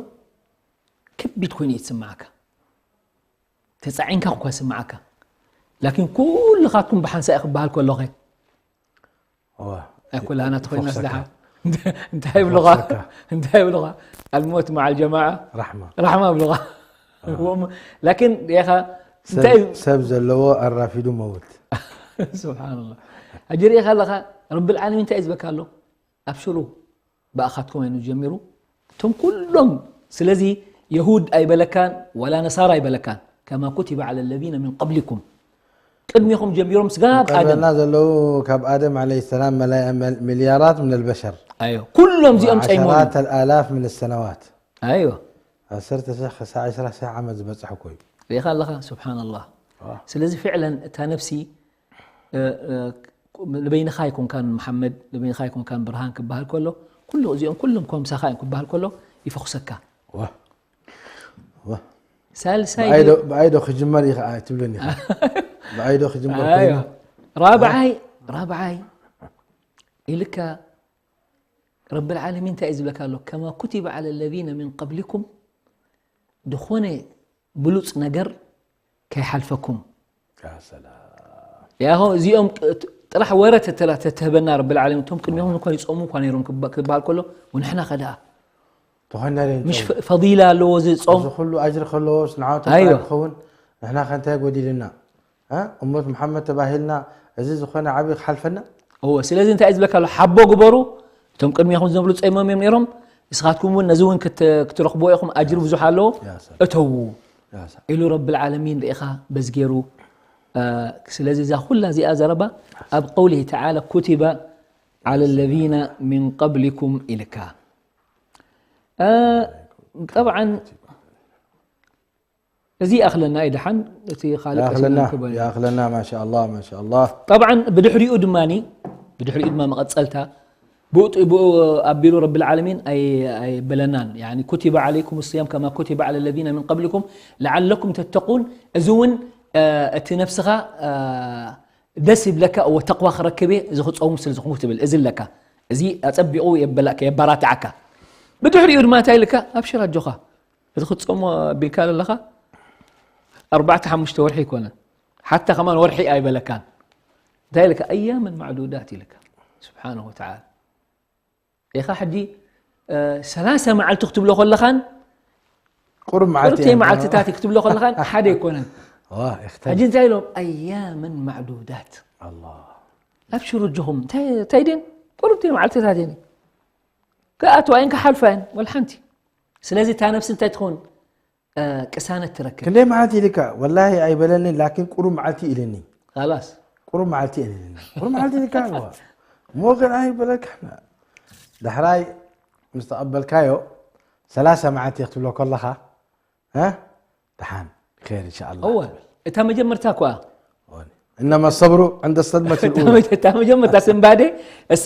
ከቢድ ኮይኑ እዩ ትስምዓካ ተፃዒንካ እኳ ይስምዓካ ላኪን ኩልኻትኩም ብሓንሳእ ክበሃል ከሎኸ እዋ ኩላና ተኮይና ይፈኽሰካ። ስደሓ እንታይ ይብሉኻ እንታይ ይብሉኻ እንታይ ይብሉኻ الموت مع الجماعة ራሕማ ራሕማ ይብሉኻ ላኪን ኻ እንታይ ሰብ- ሰብ ዘለዎ ኣራፊዱ መውት ስብሓንላ ሕጂ ሪኢኻ ኣለኻ ረቢ ልዓለሚን እንታይ እዩ ዝበካ ኣሎ ኣብሽሩ ብኣኻትኩም ኣይኑ ጀሚሩ እቶም ኩሎም ስለዚ የሁድ ኣይበለካን ወላ ነሳራ ኣይበለካን ከማ ኩቲበ ዓላ ለዚነ ምን ቀብሊኩም ቅድሚኹም ጀሚሮም ስጋብ ኣደም ቀድመና ዘለዉ ካብ ኣደም ዓለይሂ ሰላም መላያ መል- ሚልያራት ምን ኣልበሸር ኣዮ ኩሎም እዚኦም ጸይሞም ዓሸራት ኣልኣላፍ ምን ሰነዋት ኣዮ ዓሰርተ ሺሕ ክሳዕ ዕስራ ሺሕ ዓመት ዝበፅሕ እኮ እዩ ሪኢኻ ኣለኻ ስብሓንላህ ስለዚ ፍዕለን እታ ነፍሲ እ፣ እ፣ ንበይንኻ ኣይኮንካን መሓመድ ንበይንኻ ኣይኮንካን ብርሃን ክበሃል ከሎ ኩሉ እዚኦም ኩሎም ከምሳኻ እዮም ክበሃል ከሎ ይፈኹሰካ ዋ ዋ ሳልሳይ ብኣይ ዶ- ግን- ብኣይ ዶ ክጅመር እዩ ከዓ ትብለኒ ኢኻ ብኣይ ዶ ክጅመር ኣዮ ኮይኑ ራብዓይ ራብዓይ ኢልካ ረቢ ልዓለሚን እንታይ እዩ ዝብለካ ኣሎ ከማ ኩቲበ ዓላ ለዚነ ምን ቀብሊኩም ዝኾነ ብሉፅ ነገር ከይሓልፈኩም ያ ሰላም ያሆ እዚኦም ጥራሕ ወረ ተተላ ተትህበና ረቢ ልዓለሚን እቶም ቅድሚኹም እኳ ይፀሙ እኳ ነይሮም ክባ- ክበሃል ከሎ ወንሕና ከ ደኣ ተኾይና ዶ ምሽ ፈ- ፈዲላ ኣለዎ እዚ ጾም እዚ ኩሉ ኣጅሪ ከለዎስ ንዓወት ኣይዋ። ጥራይ ክኸውን ንሕና ከ እንታይ ጎዲልና እ? እሞት መሓመድ ተባሂልና እዚ ዝኾነ ዓብዪ ክሓልፈና እወ ስለዚ እንታይ እዩ ዝብለካ ኣሎ ሓቦ ግበሩ እቶም ቅድሚኹም ዝነብሩ ጸይሞም እዮም ነይሮም ንስኻትኩም እውን ነዚ እውን ክት- ክትረኽብዎ ኢኹም ኣጅሪ ብዙሕ ኣለዎ ያ ሰላም። እተዉ ያ ሰላም። ኢሉ ረቢ ልዓለሚን ርኢኻ በዝጌሩ እ፣ ስለዚ እዛ ኩላ እዚኣ ዘረባ ኣብ ቀውሊሂ ተዓላ ኩቲበ ዓላ ለዚነ ሚን ቀብሊኩም ኢልካ እ፣ ጠብዓን እዚ ይኣኽለና እዩ ድሓን እቲ ካልእ يا أخلنا ክበል يا أخلنا ما شاء الله ما شاء الله طبعا ብድሕሪኡ ድማ ብድሕሪኡ ድማ መቐፀልታ ብኡ ብኡ ኣቢሉ ረቢ ልዓለሚን ኣይ- ኣይበለናን يعني كتب عليكم الصيام كما كتب على الذين من قبلكم لعلكم تتقون እዚ እውን እ፣ እቲ ነፍስኻ እ፣ ደስ ይብለካ እወ ተቕዋ ክረክብ እየ እዚ ክፀውም ስለ ዝኾንኩ ትብል እዚ ኣለካ እዚ ኣፀቢቑ የበላእካ የባራትዓካ ብድሕሪኡ ድማ እንታይ ኢልካ ኣብሽር ኣጆኻ እቲ ክትፀሞ ኣቢልካ ዘለኻ ኣርባዕተ ሓሙሽተ ወርሒ ኣይኮነን ሓታ ከማን ወርሒ ኣይበለካን እንታይ ኢልካ ኣያመን ማዕዱዳት ኢልካ ስብሓንሁ ወተዓላ ኢኻ ሕጂ እ፣ ሰላሳ መዓልቲ ክትብሎ ከለኻን ቁሩብ መዓልቲ ቁርብተይ መዓልትታት ክትብሎ ከለኻን ሓደ ኣይኮነን ዋ ይኽተል ሕጂ እንታይ ኢሎም ኣያመን ማዕዱዳት ኣላ ኣብሽሩ ኣጆኹም እንታይ እንታይ ድን ቁርብተይ መዓልትታት እየን ክኣትዋ እየን ክሓልፋ እየን ወላ ሓንቲ ስለዚ እታ ነፍሲ እንታይ ትኸውን እ፣ ቅሳነት ትረክብ ክንደይ መዓልቲ ኢልካ ወላሂ ኣይበለኒ ላኪን ቁሩብ መዓልቲ ኢልኒ ላስ ቁሩብ መዓልቲ ኢልኒ ቁሩብ መዓልቲ ኢልካ ኣለዋ እሞ ግን ኣይበለካ ዳሕራይ ምስ ተቐበልካዮ ሰላሳ መዓልቲ ክትብሎ ከለኻ እ? ደሓን ኸይር እንሻ ኣላ እወ እታ መጀመርታ እኳ إنما الصبر عند الصدمة الأولى እታ መጀመርታ ስንባደ እሳ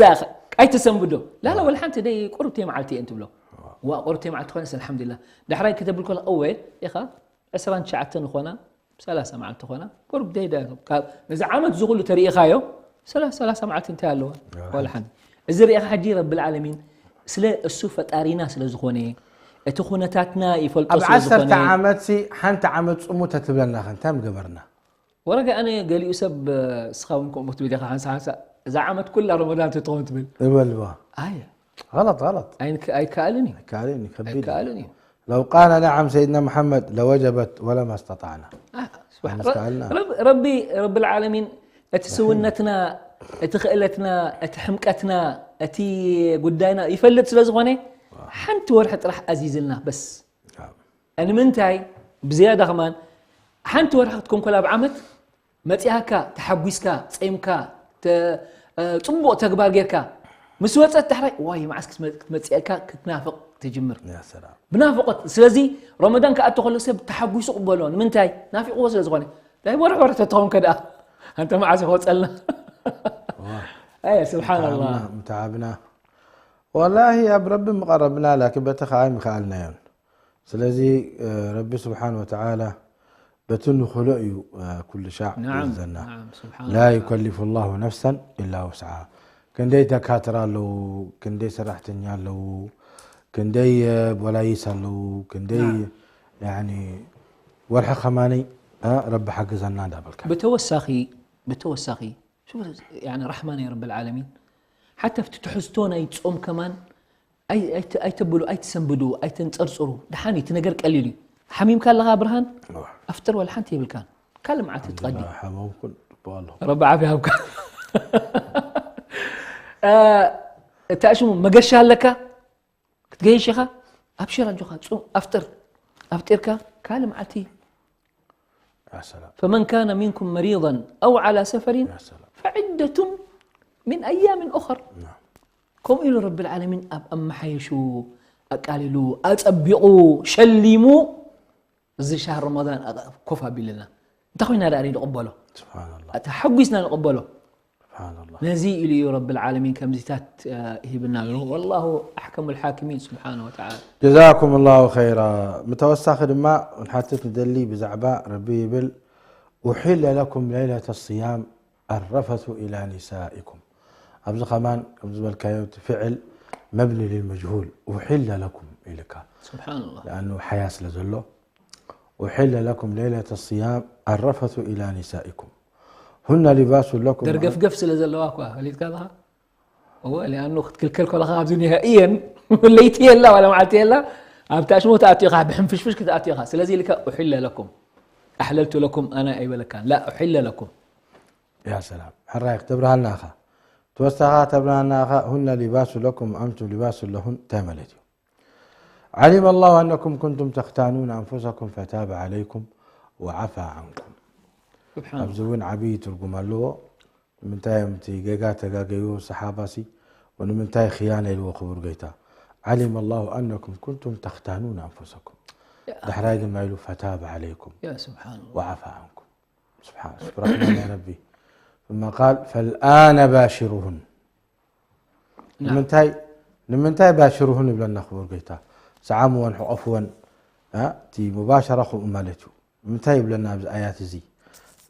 ኣይትሰንብዶ ላላ ወላ ሓንቲ ደይ ቁርብተይ መዓልቲ እየን ትብሎ ዋ ቁርብተይ መዓልቲ ኮነስ ኣልሓምዱሊላ ዳሕራይ ክተብል ከሎ እወ ኢኻ ዕስራን ትሽዓተን ዝኾና ሰላሳ መዓልቲ ኾና ቁርብ ደይዳ ነዚ ዓመት እዚ ኩሉ ተሪኢኻዮ ሰላሳ መዓልቲ እንታይ ኣለዋ ዋላ ሓንቲ እዚ ርኢኻ ሕጂ ረቢ ልዓለሚን ስለ እሱ ፈጣሪና ስለ ዝኾነ፣ እቲ ኩነታትና ይፈልጦ ኣብ ስለ ዝኾነ። ዓሰርተ ዓመት ሲ ሓንቲ ዓመት ጽሙ ተትብለና ከ እንታይ ምገበርና? ወረገ ኣነ ገሊኡ ሰብ እስኻ እውን ከምኡ ክትብል ኢኻ ሓንሳ ሓንሳ እዛ ዓመት ኩላ ረመዳን ትትኾን ትብል። እበልባ ኣየ غلط غلط ኣይንክ- ኣይከኣልን እዩ። كارين يكبد ኣይከኣልን እዩ። لو قال نعم سيدنا محمد لوجبت ولما استطعنا ኣህ፣ ስብሓ- ኣመስጋና። ረብ- ረቢ ረብል ዓለሚን እቲ ስውነትና፣ እቲ ክእለትና፣ እቲ ሕምቀትና፣ እቲ ጉዳይና ይፈልጥ ስለ ዝኾነ ሓንቲ ወርሒ ጥራሕ ኣዚዝልና በስ። ንምንታይ ብዝያዳ ከማን ሓንቲ ወርሒ ክትኮን ኮላ ኣብ ዓመት መፂኣካ ተሓጒስካ ፀይምካ ተ- እ፣ ፅቡቕ ተግባር ጌርካ ምስ ወፀት ዳሕራይ ዋይ መዓስ ክትመ- ክትመፅእካ ክትናፍቕ ትጅምር። يا سلام ብናፍቆት ስለዚ ረመዳን ክኣቶ ከሎ ሰብ ተሓጒሱ ቅበሎ ንምንታይ ናፊቕዎ ስለ ዝኾነ ናይ ወርሕ ወርሕ ተትኸውን ከ ደኣ ኣንተ መዓስ ይኸወፀልና ኣየ ስብሓንላ تعبنا تعبنا والله ኣብ ረቢ ምቐረብና ላኪን በቲ ከዓ ኣይምኸኣልናዮን ስለዚ እ፣ ረቢ ስብሓን ወተዓላ በቲ ንኽእሎ እዩ እ፣ ኩሉ ሻዕ نعم ይእዘና نعم سبحان لا الله يكلف الله نفسا إلا وسعها ክንደይ ደካትር ኣለዉ ክንደይ ሰራሕተኛ ኣለዉ ክንደይ እ፣ ቦላይስ ኣለዉ ክንደይ نعم. ያኒ ወርሒ ከማነይ እ፣ ረቢ ሓግዘና እንዳበልካ ብተወሳኺ ብተወሳኺ شوف يعني رحمة يا رب العالمين حتى في تحستونا يتصوم كمان أي أي أي تبلو أي تسنبدو أي تنصرصرو دحاني تنقر قليلي حميم كان لغا برهان أفتر ولا حنتي بالكان كلم عاد تتقدي ሓመምኩን ጽቡቕ ኣለኹ رب عافية هبكا تأشمو مقشة لك ክትገይሽ ኢኻ ኣብሽር ኣጆኻ ፁም ኣፍጥር ኣፍጢርካ ካልእ መዓልቲ يا سلام فمن كان منكم مريضا أو على سفر يا سلام فعدة من أيام أخر نعم ከምኡ ኢሉ ረቢ ልዓለሚን ኣብ ኣመሓየሹ ኣቃሊሉ ኣፀቢቑ ሸሊሙ እዚ ሻህር ረመዳን ኮፍ ኣቢልና እንታይ ኮይና ደኣ ንቕበሎ سبحان الله ተሓጒስና ንቕበሎ سبحان الله ነዚ ኢሉ እዩ ረቢ ልዓለሚን ከምዚታት እ፣ ሂብና ኣሎ والله أحكم الحاكمين سبحانه وتعالى جزاكم الله خيرا ምተወሳኺ ድማ ንሓትት ንደሊ ብዛዕባ ረቢ ይብል أحل لكم ليلة الصيام الرفث إلى نسائكم ኣብዚ ከማን ከም ዝበልካዮ እቲ ፍዕል መብኒ للمجهول أحل لكم ኢልካ سبحان الله لأنه ሓያ ስለ ዘሎ أحل لكم ليلة الصيام الرفث إلى نسائكم هن لباس لكم ደርገፍገፍ ስለ ዘለዋ እኳ ፈሊጥካ ኣለኻ እወ ሊኣኑ ክትክልከል ከለኻ ኣብዚ ኒሃ እየን ለይቲ የላ ዋላ መዓልቲ የላ ኣብቲ ኣሽሞ ትኣትዮ ኢኻ ብሕንፍሽፍሽ ክትኣትዮ ኢኻ ስለዚ ኢልካ أحل لكم أحللت لكم ኣነ ኣይበለካን لا أحل لكم يا سلام ሕራይ ክተብርሃልና ኢኻ ተወሳኻ ተብርሃልና ኢኻ هن لباس لكم وأنتم لباس لهن እንታይ ማለት እዩ علم الله أنكم كنتم تختانون أنفسكم فتاب عليكم وعفا عنكم سبحان ኣብዚ እውን ዓብዪ ትርጉም ኣለዎ ንምንታይ እዮም እቲ ጌጋ ተጋገዩ ሰሓባሲ ወንምንታይ ክያና ኢልዎ ክቡር ጎይታ علم الله أنكم كنتم تختانون أنفسكم ዳሕራይ ድማ ኢሉ فتاب عليكم يا سبحان الله وعفا عنكم سبحان رحمن يا ربي ثم قال فالآن باشروهن ንምንታይ ንምንታይ باشروهن ይብለና ክቡር ጎይታ ሰዓምወን ሕቆፍወን እ፣ እቲ مباشرة ከምኡ ማለት እዩ ንምንታይ ይብለና ኣብዚ ኣያት እዚ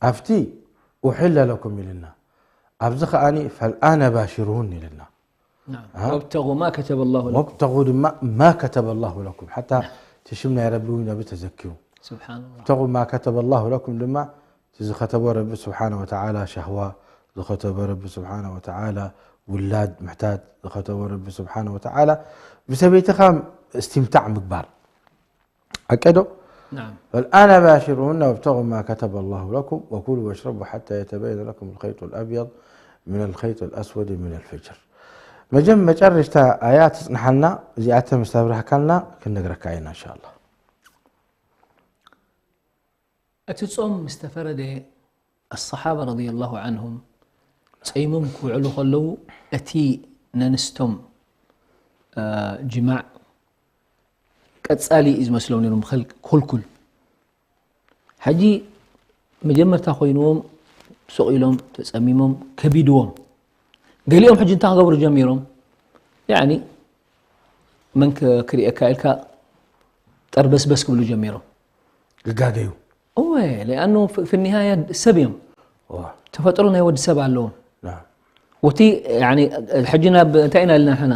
ኣብቲ أحل لكم ኢልና ኣብዚ ከዓኒ فالآن باشروهن ኢልና نعم وابتغوا ما كتب الله لكم وابتغوا ድማ ما كتب الله لكم ሓታ እቲ ሽም ናይ ረቢ እውን ነቢ ተዘኪሩ سبحان الله ابتغوا ما كتب الله لكم ድማ እቲ ዝኸተቦ ረቢ ስብሓነ ወተዓላ ሻህዋ ዝኸተቦ ረቢ ስብሓነ ወተዓላ ውላድ ምሕታት ዝኸተቦ ረቢ ስብሓነ ወተዓላ ብሰበይትኻ استمتاع ምግባር ሓቂ ዶ نعم فالآن باشروهن وابتغوا ما كتب الله لكم وكلوا واشربوا حتى يتبين لكم الخيط الأبيض من الخيط الأسود من الفجر መጀም መጨረሽታ ኣያ ትፅንሓልና እዚኣተ ምስ ኣብራህካልና ክንነግረካ ኢና እንሻ ኣላ እቲ ጾም ምስ ተፈረደ ኣሰሓባ ረዲየላሁ ዓንሁም ጸይሞም ክውዕሉ ከለዉ እቲ ነንስቶም እ፣ ጅማዕ ቀጻሊ እዩ ዝመስሎም ነይሮም ክል- ክልኩል ሕጂ መጀመርታ ኮይንዎም ስቕ ኢሎም ተጸሚሞም ከቢድዎም ገሊኦም ሕጂ እንታይ ክገብሩ ጀሚሮም ያኒ መን ከ- ክርእየካ ኢልካ ጠርበስበስ ክብሉ ጀሚሮም ይጋገዩ እወ ሊኣኑ ፍ- ፊ ኒሃያ ሰብ እዮም ዋ፣ ተፈጥሮ ናይ ወዲ ሰብ ኣለዎም ናም። ወቲ ያኒ ሕጂ ናብ እንታይ ኢና ኢልና ንሕና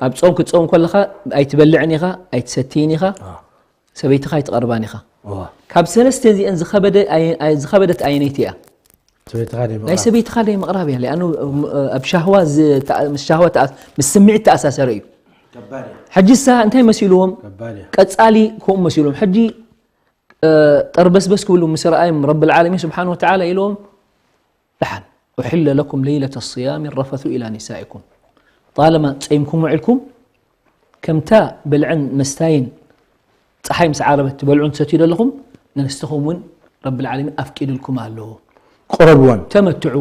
ኣብ ጾም ክትጾም ከለኻ ኣይትበልዕን ኢኻ፣ ኣይትሰትይን ኢኻ፣ ሰበይትኻ ኣይትቐርባን ኢኻ። ካብ ሰለስተ እዚአን ዝኸበደ ኣየ- ኣየ- ዝኸበደት ኣየነይቲ እያ? ሰበይትኻ ደይ ናይ ሰበይትኻ ደይ ምቕራብ እያ። ሊኣኑ ኣብ ሻህዋ ዝተኣ- ምስ ሻህዋ ተኣ- ምስ ስምዒት ተኣሳሰረ እዩ። ሕጂ ሳ እንታይ መሲልዎም? ቀጻሊ ከምኡ መሲልዎም። ሕጂ ጠርበስበስ ክብሉ ምስ ረኣዮም ረብል ዓለሚን ስብሓን ወተዓላ ኢልዎም፣ ደሓን أحل لكم ليلة الصيام الرفث إلى نسائكم. ጣለማ ጸይምኩም ውዒልኩም ከምታ ብልዕን መስታይን ጸሓይ ምስ ዓረበት ትበልዑን ትሰትዩ ዘለኹም ነንስትኹም እውን ረብል ዓለሚን ኣፍቂድልኩም ኣሎ። ቅረብወን። ተመትዑ።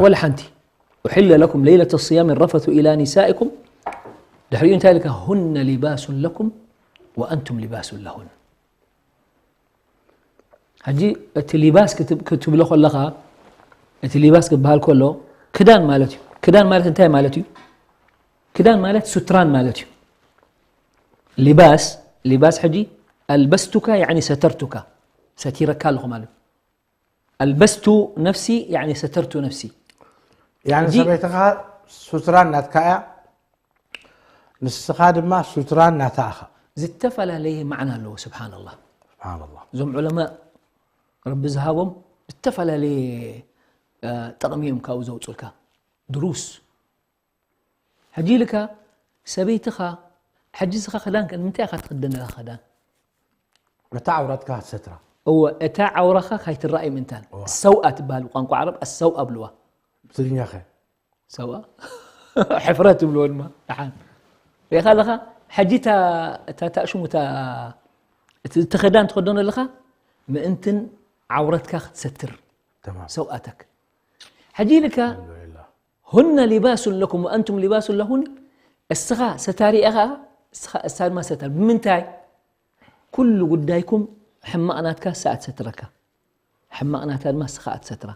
ወላ ሓንቲ. أحل لكم ليلة الصيام الرفث إلى نسائكم. ድሕሪኡ እንታይ ኢልካ? هن لباس لكم وأنتم لباس لهن. ሕጂ እቲ ሊባስ ክትብ- ክትብሎ ከለኻ እቲ ሊባስ ክበሃል ከሎ ክዳን ማለት እዩ። ክዳን ማለት እንታይ ማለት እዩ? ክዳን ማለት ሱትራን ማለት እዩ። ሊባስ ሊባስ ሕጂ ኣልበስቱካ ያኒ ሰተርቱካ ሰቲረካ ኣለኹ ማለት እዩ። ኣልበስቱ ነፍሲ ያኒ ሰተርቱ ነፍሲ። ያኒ ሰበይትኻ ሱትራን ናትካ እያ፣ ንስኻ ድማ ሱትራን ናታ ኢኻ። ዝተፈላለየ ማዕና ኣለዎ። ስብሓንላህ ስብሓንላህ። እዞም ዑለማ ረቢ ዝሃቦም ዝተፈላለየ ጠቕሚ እዮም ካብኡ ዘውፁልካ። ድሩስ ሕጂ ኢልካ ሰበይትኻ ሕጂ ስኻ ክዳን ከ ንምንታይ ኢኻ ትኽደን ኢኻ ክዳን? እታ ዓውራትካ ክትሰትራ። እወ እታ ዓውራኻ ካይትረኣይ ምእንታን። ሰውኣ ትበሃል ብቋንቋ ዓረብ ኣሰውኣ ብልዋ። ብትግርኛ ኸ? ሰውኣ ሕፍረት ይብልዎ ድማ ደሓን ሪኢኻ ኣለኻ። ሕጂ እታ እታ እታ ሽሙ እታ እቲ እቲ ክዳን ትኸደኖ ኣለኻ ምእንትን ዓውረትካ ክትሰትር ተማም። ሰውኣተክ። ሕጂ ኢልካ ኣልሐምዱሊላህ። هن لباس لكم وأنتم لباس لهن። እስኻ ሰታሪ ኢኻ፣ እስኻ እሳ ድማ ሰታሪ። ብምንታይ? ኩሉ ጉዳይኩም ሕማቕ ናትካ እሳ ትሰትረካ፣ ሕማቕ ናታ ድማ እስኻ ትሰትራ።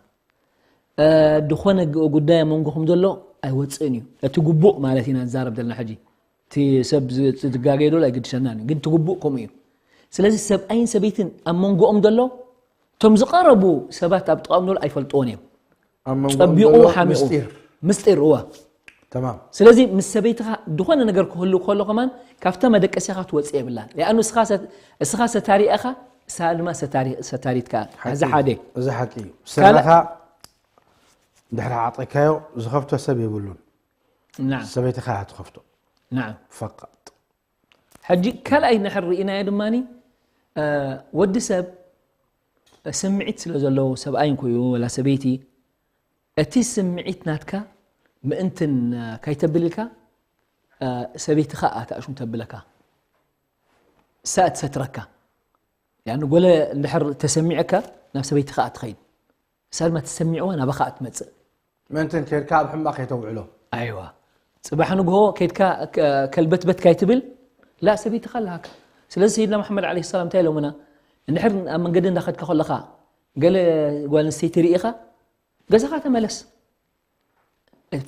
እ፣ ዝኾነ ግ- ጉዳይ ኣብ መንጎኹም ዘሎ ኣይወፅእን እዩ። እቲ ግቡእ ማለት ኢና ንዛረብ ዘለና ሕጂ። እቲ ሰብ ዝ- ዝጋገየ ዘሎ ኣይግድሰናን እዩ፣ ግን እቲ ግቡእ ከምኡ እዩ። ስለዚ ሰብኣይን ሰበይትን ኣብ መንጎኦም ዘሎ እቶም ዝቐረቡ ሰባት ኣብ ጥቓኦም ዘሎ ኣይፈልጥዎን እዮም። ኣብ መንጎኦም ጸቢቑ ዘሎ ሓሚቑ ምስጢር። ምስጢር እዋ ተማም። ስለዚ ምስ ሰበይትኻ ዝኾነ ነገር ክህሉ ከሎ ከማን ካብታ መደቀሲኻ ትወፅእ የብላን። ሊኣኑ እስኻ ሰ- እስኻ ሰታሪ ኢኻ፣ እሳ ድማ ሰታሪ- ሰታሪትካ። እዚ ሓደ እዚ ሓቂ እዩ። ካልእ- ስረኻ ድሕሪ ዓጠካዮ ዝኸፍቶ ሰብ የብሉን። ናም ሰበይትኻ እያ ትኸፍቶ ናም ፈቃጥ። ሕጂ ካልኣይ ንሕር ርኢናዮ ድማኒ እ፣ ወዲ ሰብ ስምዒት ስለ ዘለዎ ሰብኣይ እንኮዩ ወላ ሰበይቲ እቲ ስምዒት ናትካ ምእንትን እ፣ ከይተብል ኢልካ እ፣ ሰበይትኻ እያ ተኣሽሙ ተብለካ እሳ እትሰትረካ ያኒ ጎለ እንድሕር ተሰሚዐካ ናብ ሰበይትኻ እያ ትኸይድ እሳ ድማ ትሰሚዕዋ ናባኻ እያ ትመፅእ ምእንትን ከድካ ኣብ ሕማቕ ከይተውዕሎ። ኣይዋ ፅባሕ ንግሆ ከድካ ከልበትበት ካይትብል ላ ሰበይትኻ ኣለሃካ። ስለዚ ሰይድና መሓመድ ዓለይሂ ሰላም እንታይ ኢሎምና? እንድሕር ኣብ መንገዲ እንዳኸድካ ከለኻ ገለ ጓል ኣንስተይቲ ርኢኻ ገዛኻ ተመለስ።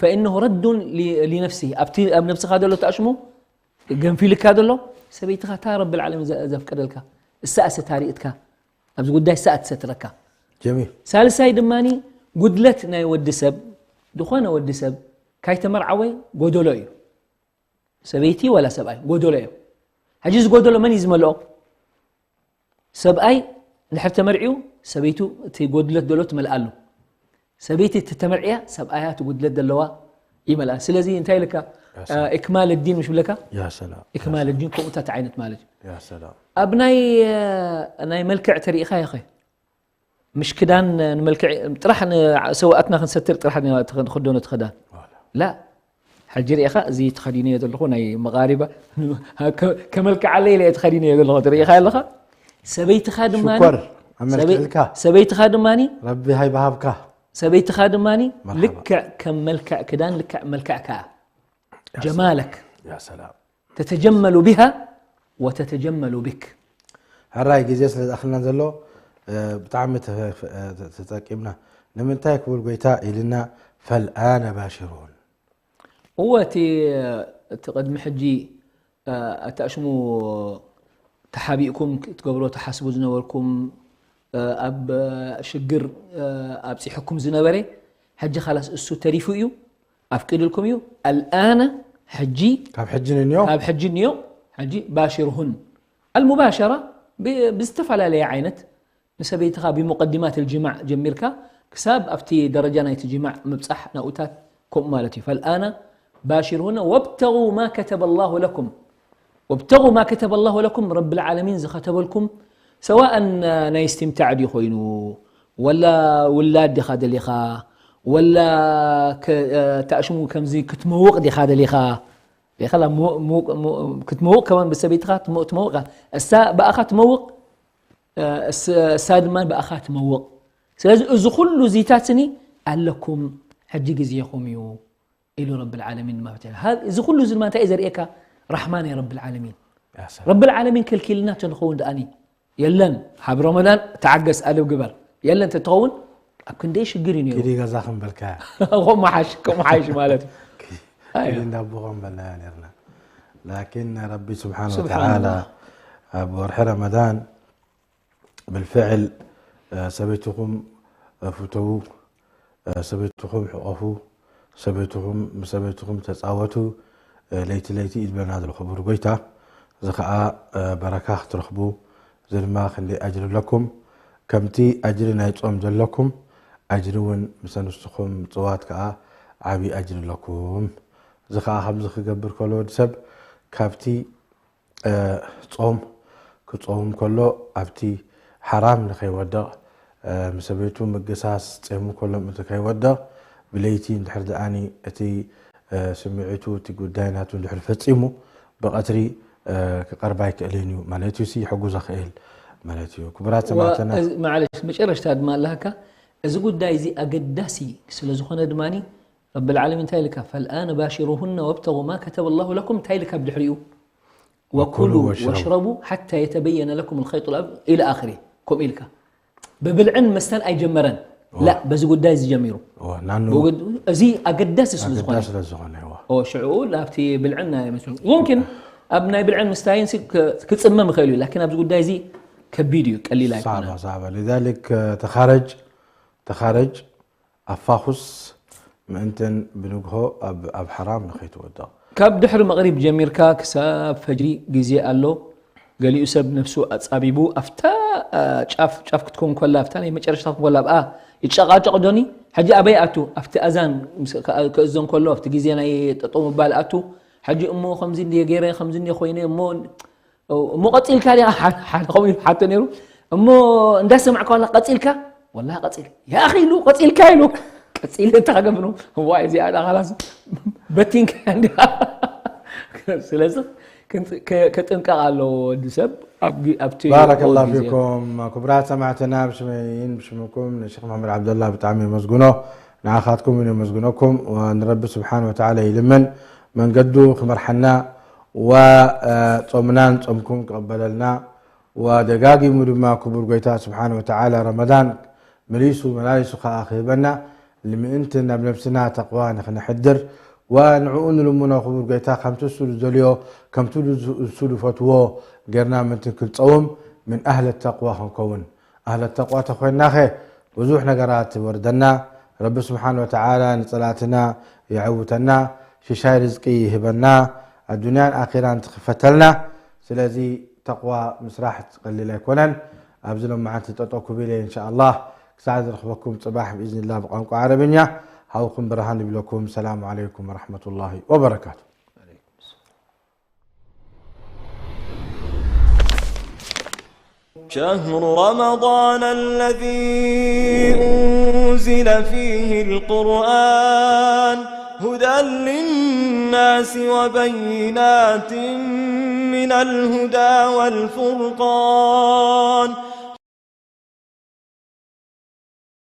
ፈኢነሁ ረዱን ሊ- ሊነፍሲ ኣብቲ ኣብ ነብስኻ ዘሎ ተኣሽሙ ገንፊልካ ዘሎ ሰበይትኻ እታ ረብል ዓለሚን ዘ- ዘፍቀደልካ እሳ እሰታሪእትካ ኣብዚ ጉዳይ እሳ እትሰትረካ። ጀሚል። ሳልሳይ ድማ ጉድለት ናይ ወዲ ሰብ ዝኾነ ወዲ ሰብ ካይተመርዓወ ጎደሎ እዩ። ሰበይቲ ወላ ሰብኣይ ጎደሎ እዮም። ሕጂ እዚ ጎደሎ መን እዩ ዝመልኦ? ሰብኣይ እንድሕር ተመርዕዩ ሰበይቱ እቲ ጎድለት ዘሎ ትመልኣሉ። ሰበይቲ እቲ ተመርዕያ ሰብኣያ እቲ ጉድለት ዘለዋ ይመልኣ። ስለዚ እንታይ ኢልካ ኢክማል ዲን ምሽ ብለካ? ያ ሰላም። ኢክማል ዲን ከምኡታት ዓይነት ማለት እዩ። ያ ሰላም። ኣብ ናይ ናይ መልክዕ ተሪኢኻ ይኸ ምሽ ክዳን ንመልክዕ ጥራሕ ንሰውኣትና ክንሰትር ጥራሕ ንክደኖ ትኸዳን ላ ሕጂ ርኢኻ እዚ ተኸዲነዮ ዘለኹ ናይ መቓሪባ ከመልክዓለ ኢለ ተኸዲነዮ ዘለኹ ትርኢኻ ኣለኻ። ሰበይትኻ ድማ ሽኮር ኣመልክዕልካ። ሰበይትኻ ድማ ረቢ ሃይባሃብካ። ሰበይትኻ ድማ መርሓባ። ልክዕ ከም መልክዕ ክዳን ልክዕ መልክዕካ ጀማለክ ያ ሰላም። ተተጀመሉ ቢሃ ወተተጀመሉ ቢክ። ሕራይ ግዜ ስለ ዝኣኽልና ዘሎ ብጣዕሚ ተጠቂምና። ንምንታይ ክቡር ጎይታ ኢልና ፈልኣነ ባሽሩን። እወ እቲ እቲ ቅድሚ ሕጂ ኣታእሽሙ ተሓቢእኩም ክትገብሮ ተሓስቡ ዝነበርኩም ኣብ ሽግር ኣብፂሕኩም ዝነበረ ሕጂ ካላስ እሱ ተሪፉ እዩ ኣፍቂድልኩም እዩ ኣልኣነ ሕጂ ካብ ሕጂ ንንዮ ካብ ሕጂ ንዮ ሕጂ ባሽርሁን ኣልሙባሸራ ብ- ብዝተፈላለየ ዓይነት ንሰበይትኻ ብሙቀዲማት ልጅማዕ ጀሚርካ ክሳብ ኣብቲ ደረጃ ናይቲ ጅማዕ ምብፃሕ ናብኡታት ከምኡ ማለት እዩ። ፈልኣነ ባሽርሁነ ወብተጉ ማ ከተበ ላሁ ለኩም ወብተጉ ማ ከተበ ላሁ ለኩም ረቢ ልዓለሚን ዝኸተበልኩም ሰዋእን ናይ እስትምታዕ ድዩ ኮይኑ ወላ ውላድ ዲኻ ደሊኻ ወላ ከ- ተኣሽሙ ከምዚ ክትመውቕ ዲኻ ደሊኻ ዲኻ ክትመውቕ ከማን ብሰበይትኻ ትመውቕ እሳ ብኣኻ ትመውቕ እሳ ድማ ብኣኻ ትመውቕ ስለዚ እዚ ኩሉ ዚታትኒ ኣለኩም ሕጂ ግዜኹም እዩ ኢሉ ረቢ ልዓለሚን ድማ ፈትሐ እዚ ኩሉ እዚ ድማ እንታይ እዩ ዘርእየካ ራሕማ ናይ ረቢ ልዓለሚን ረቢ ልዓለሚን ከልኪልና ተንኸውን ደኣኒ የለን ሃብ ረመዳን ተዓገስ ኣደብ ግበር የለን ተትኸውን ኣብ ክንደይ ሽግር እዩ ነይሩ ኪዲ ገዛ ክንበልካ ከምኡ ሓሽ ከምኡ ሓይሽ ማለት እዩ ኪዲ እንዳቦ ከምበልና ነርና ላኪን ረቢ ስብሓን سبحان ወተዓላ الله. ኣብ ወርሒ ረመዳን ብልፍዕል ሰበይትኹም ፍተዉ ሰበይትኹም ሕቆፉ ሰበይትኹም ምስ ሰበይትኹም ተፃወቱ ለይቲ ለይቲ እዩ ዝበለና ዘሎ ክቡር ጎይታ እዚ ከዓ በረካ ክትረኽቡ እዚ ድማ ክንደይ ኣጅሪ ኣለኩም ከምቲ ኣጅሪ ናይ ፆም ዘለኩም ኣጅሪ እውን ምስ ኣንስትኹም ምፅዋት ከዓ ዓብዪ ኣጅሪ ኣለኩም እዚ ከዓ ከምዚ ክገብር ከሎ ወዲ ሰብ ካብቲ ጾም ክጾም ከሎ ኣብቲ ሓራም ንኸይወድቕ ምስ ሰበይቱ ምግሳስ ጼሙ ከሎ ምእንቲ ከይወድቕ ብለይቲ እንድሕር ደኣኒ እቲ ስምዒቱ እቲ ጉዳይ ናቱ እንድሕር ፈጺሙ ብቐትሪ ክቐርብ ኣይክእልን እዩ ማለት እዩ ሲ ሕጉ ዘኽእል ማለት እዩ ክቡራት ሰማዕትና ማዕለሽ መጨረሽታ ድማ ኣለካ እዚ ጉዳይ እዚ ኣገዳሲ ስለ ዝኾነ ድማ ረቢ ልዓለሚን እንታይ ኢልካ ፈልኣነ ባሽሩሁነ ወብተጉ ማ ከተበ ላሁ ለኩም እንታይ ኢልካ ብድሕሪኡ وكلوا واشربوا حتى يتبين لكم الخيط الأبيض إلى آخره كم إلك ببلعن مستن أي جمرن لا بزي قد دايز جميرو ናኑ እዚ ኣገዳሲ ስለ ዝኾነ ኣገዳሲ ስለ ዝኾነ ይዋ ኦ ሽዑ ናብቲ ብልዕን ናይ መስሉ ሙምኪን ኣብ ናይ ብልዕን ምስታይን ክትፅመም ይኽእል እዩ ላኪን ኣብዚ ጉዳይ እዚ ከቢድ እዩ ቀሊል ኣይኮነ ሳባ ሳባ لذلك ተኻረጅ ተኻረጅ ኣፋኹስ ምእንተን ብንግሆ ኣብ ኣብ ሓራም ንኸይትወድቕ ካብ ድሕሪ መቕሪብ ጀሚርካ ክሳብ ፈጅሪ ግዜ ኣሎ ገሊኡ ሰብ ነፍሱ ኣጻቢቡ ኣብታ ጫፍ ጫፍ ክትከውን ኮላ ኣብታ ናይ መጨረሽታ ክትከውን ኮላ ኣብኣ ይጨቃጨቅ ዶኒ ሕጂ ኣበይ ኣቱ ኣብቲ ኣዛን ክእዘን ኮሎ ኣብቲ ግዜ ናይ ጠጠው ምባል ኣቱ ሕጂ እሞ ከምዚ እንድየ ገይረ ከምዚ እንድየ ኮይነ እሞ እሞ ቀፂልካ ዲኻ ሓደ ከምኡ ኢሉ ሓቶ ነይሩ እሞ እንዳሰማዕካ ዋላ ቀፂልካ ወላ ቀፂል ያኺ ኢሉ ቀፂልካ ኢሉ ቀፂል እንተ ከገብኑ ዋይ እዚኣ ዳ ኻላስ በቲንካ እንዲያ ስለዚ ከጥንቀቕ ኣለዎ ወዲ ሰብ ኣብቲ ባረከላ ፊኩም ክቡራት ሰማዕትና ብሽመይን ብሽምኩም ንሽክ መሓመድ ዓብደላ ብጣዕሚ የመስግኖ ንዓኻትኩም እውን የመስግነኩም ንረቢ ስብሓን ወተዓላ ይልምን መንገዱ ክመርሓና ወጾምናን ጾምኩም ክቕበለልና ወደጋጊሙ ድማ ክቡር ጎይታ ስብሓን ወተዓላ ረመዳን መሊሱ መላሊሱ ከዓ ክህበና ንምእንቲ ናብ ነብስና ተቕዋ ንክነሕድር ወንዕኡ ንልምኖ ክቡር ጎይታ ከምቲ እሱ ዝደልዮ ከምቲ እሱ ዝፈትዎ ጌርና ምእንቲ ክንፀውም ምን ኣህለ ተቕዋ ክንከውን ኣህለ ተቕዋ ተኮይንናኸ ብዙሕ ነገራት ይወርደና ረቢ ስብሓን ወተዓላ ንፀላትና የዕውተና ሽሻይ ርዝቂ ይህበና ኣዱንያን ኣኺራን ትኽፈተልና ስለዚ ተቕዋ ምስራሕ ቀሊል ኣይኮነን ኣብዚ ሎማዓንቲ ጠጠው ክብል እየ እንሻ ኣላህ ክሳዕ ዝረኽበኩም ፅባሕ ብኢዝንላ ብቋንቋ ዓረብኛ ሃውኩም ብርሃን ይብለኩም ሰላሙ ዓለይኩም ወረሕመቱላሂ ወበረካቱ شهر رمضان الذي أنزل فيه القرآن هدى للناس وبينات من الهدى والفرقان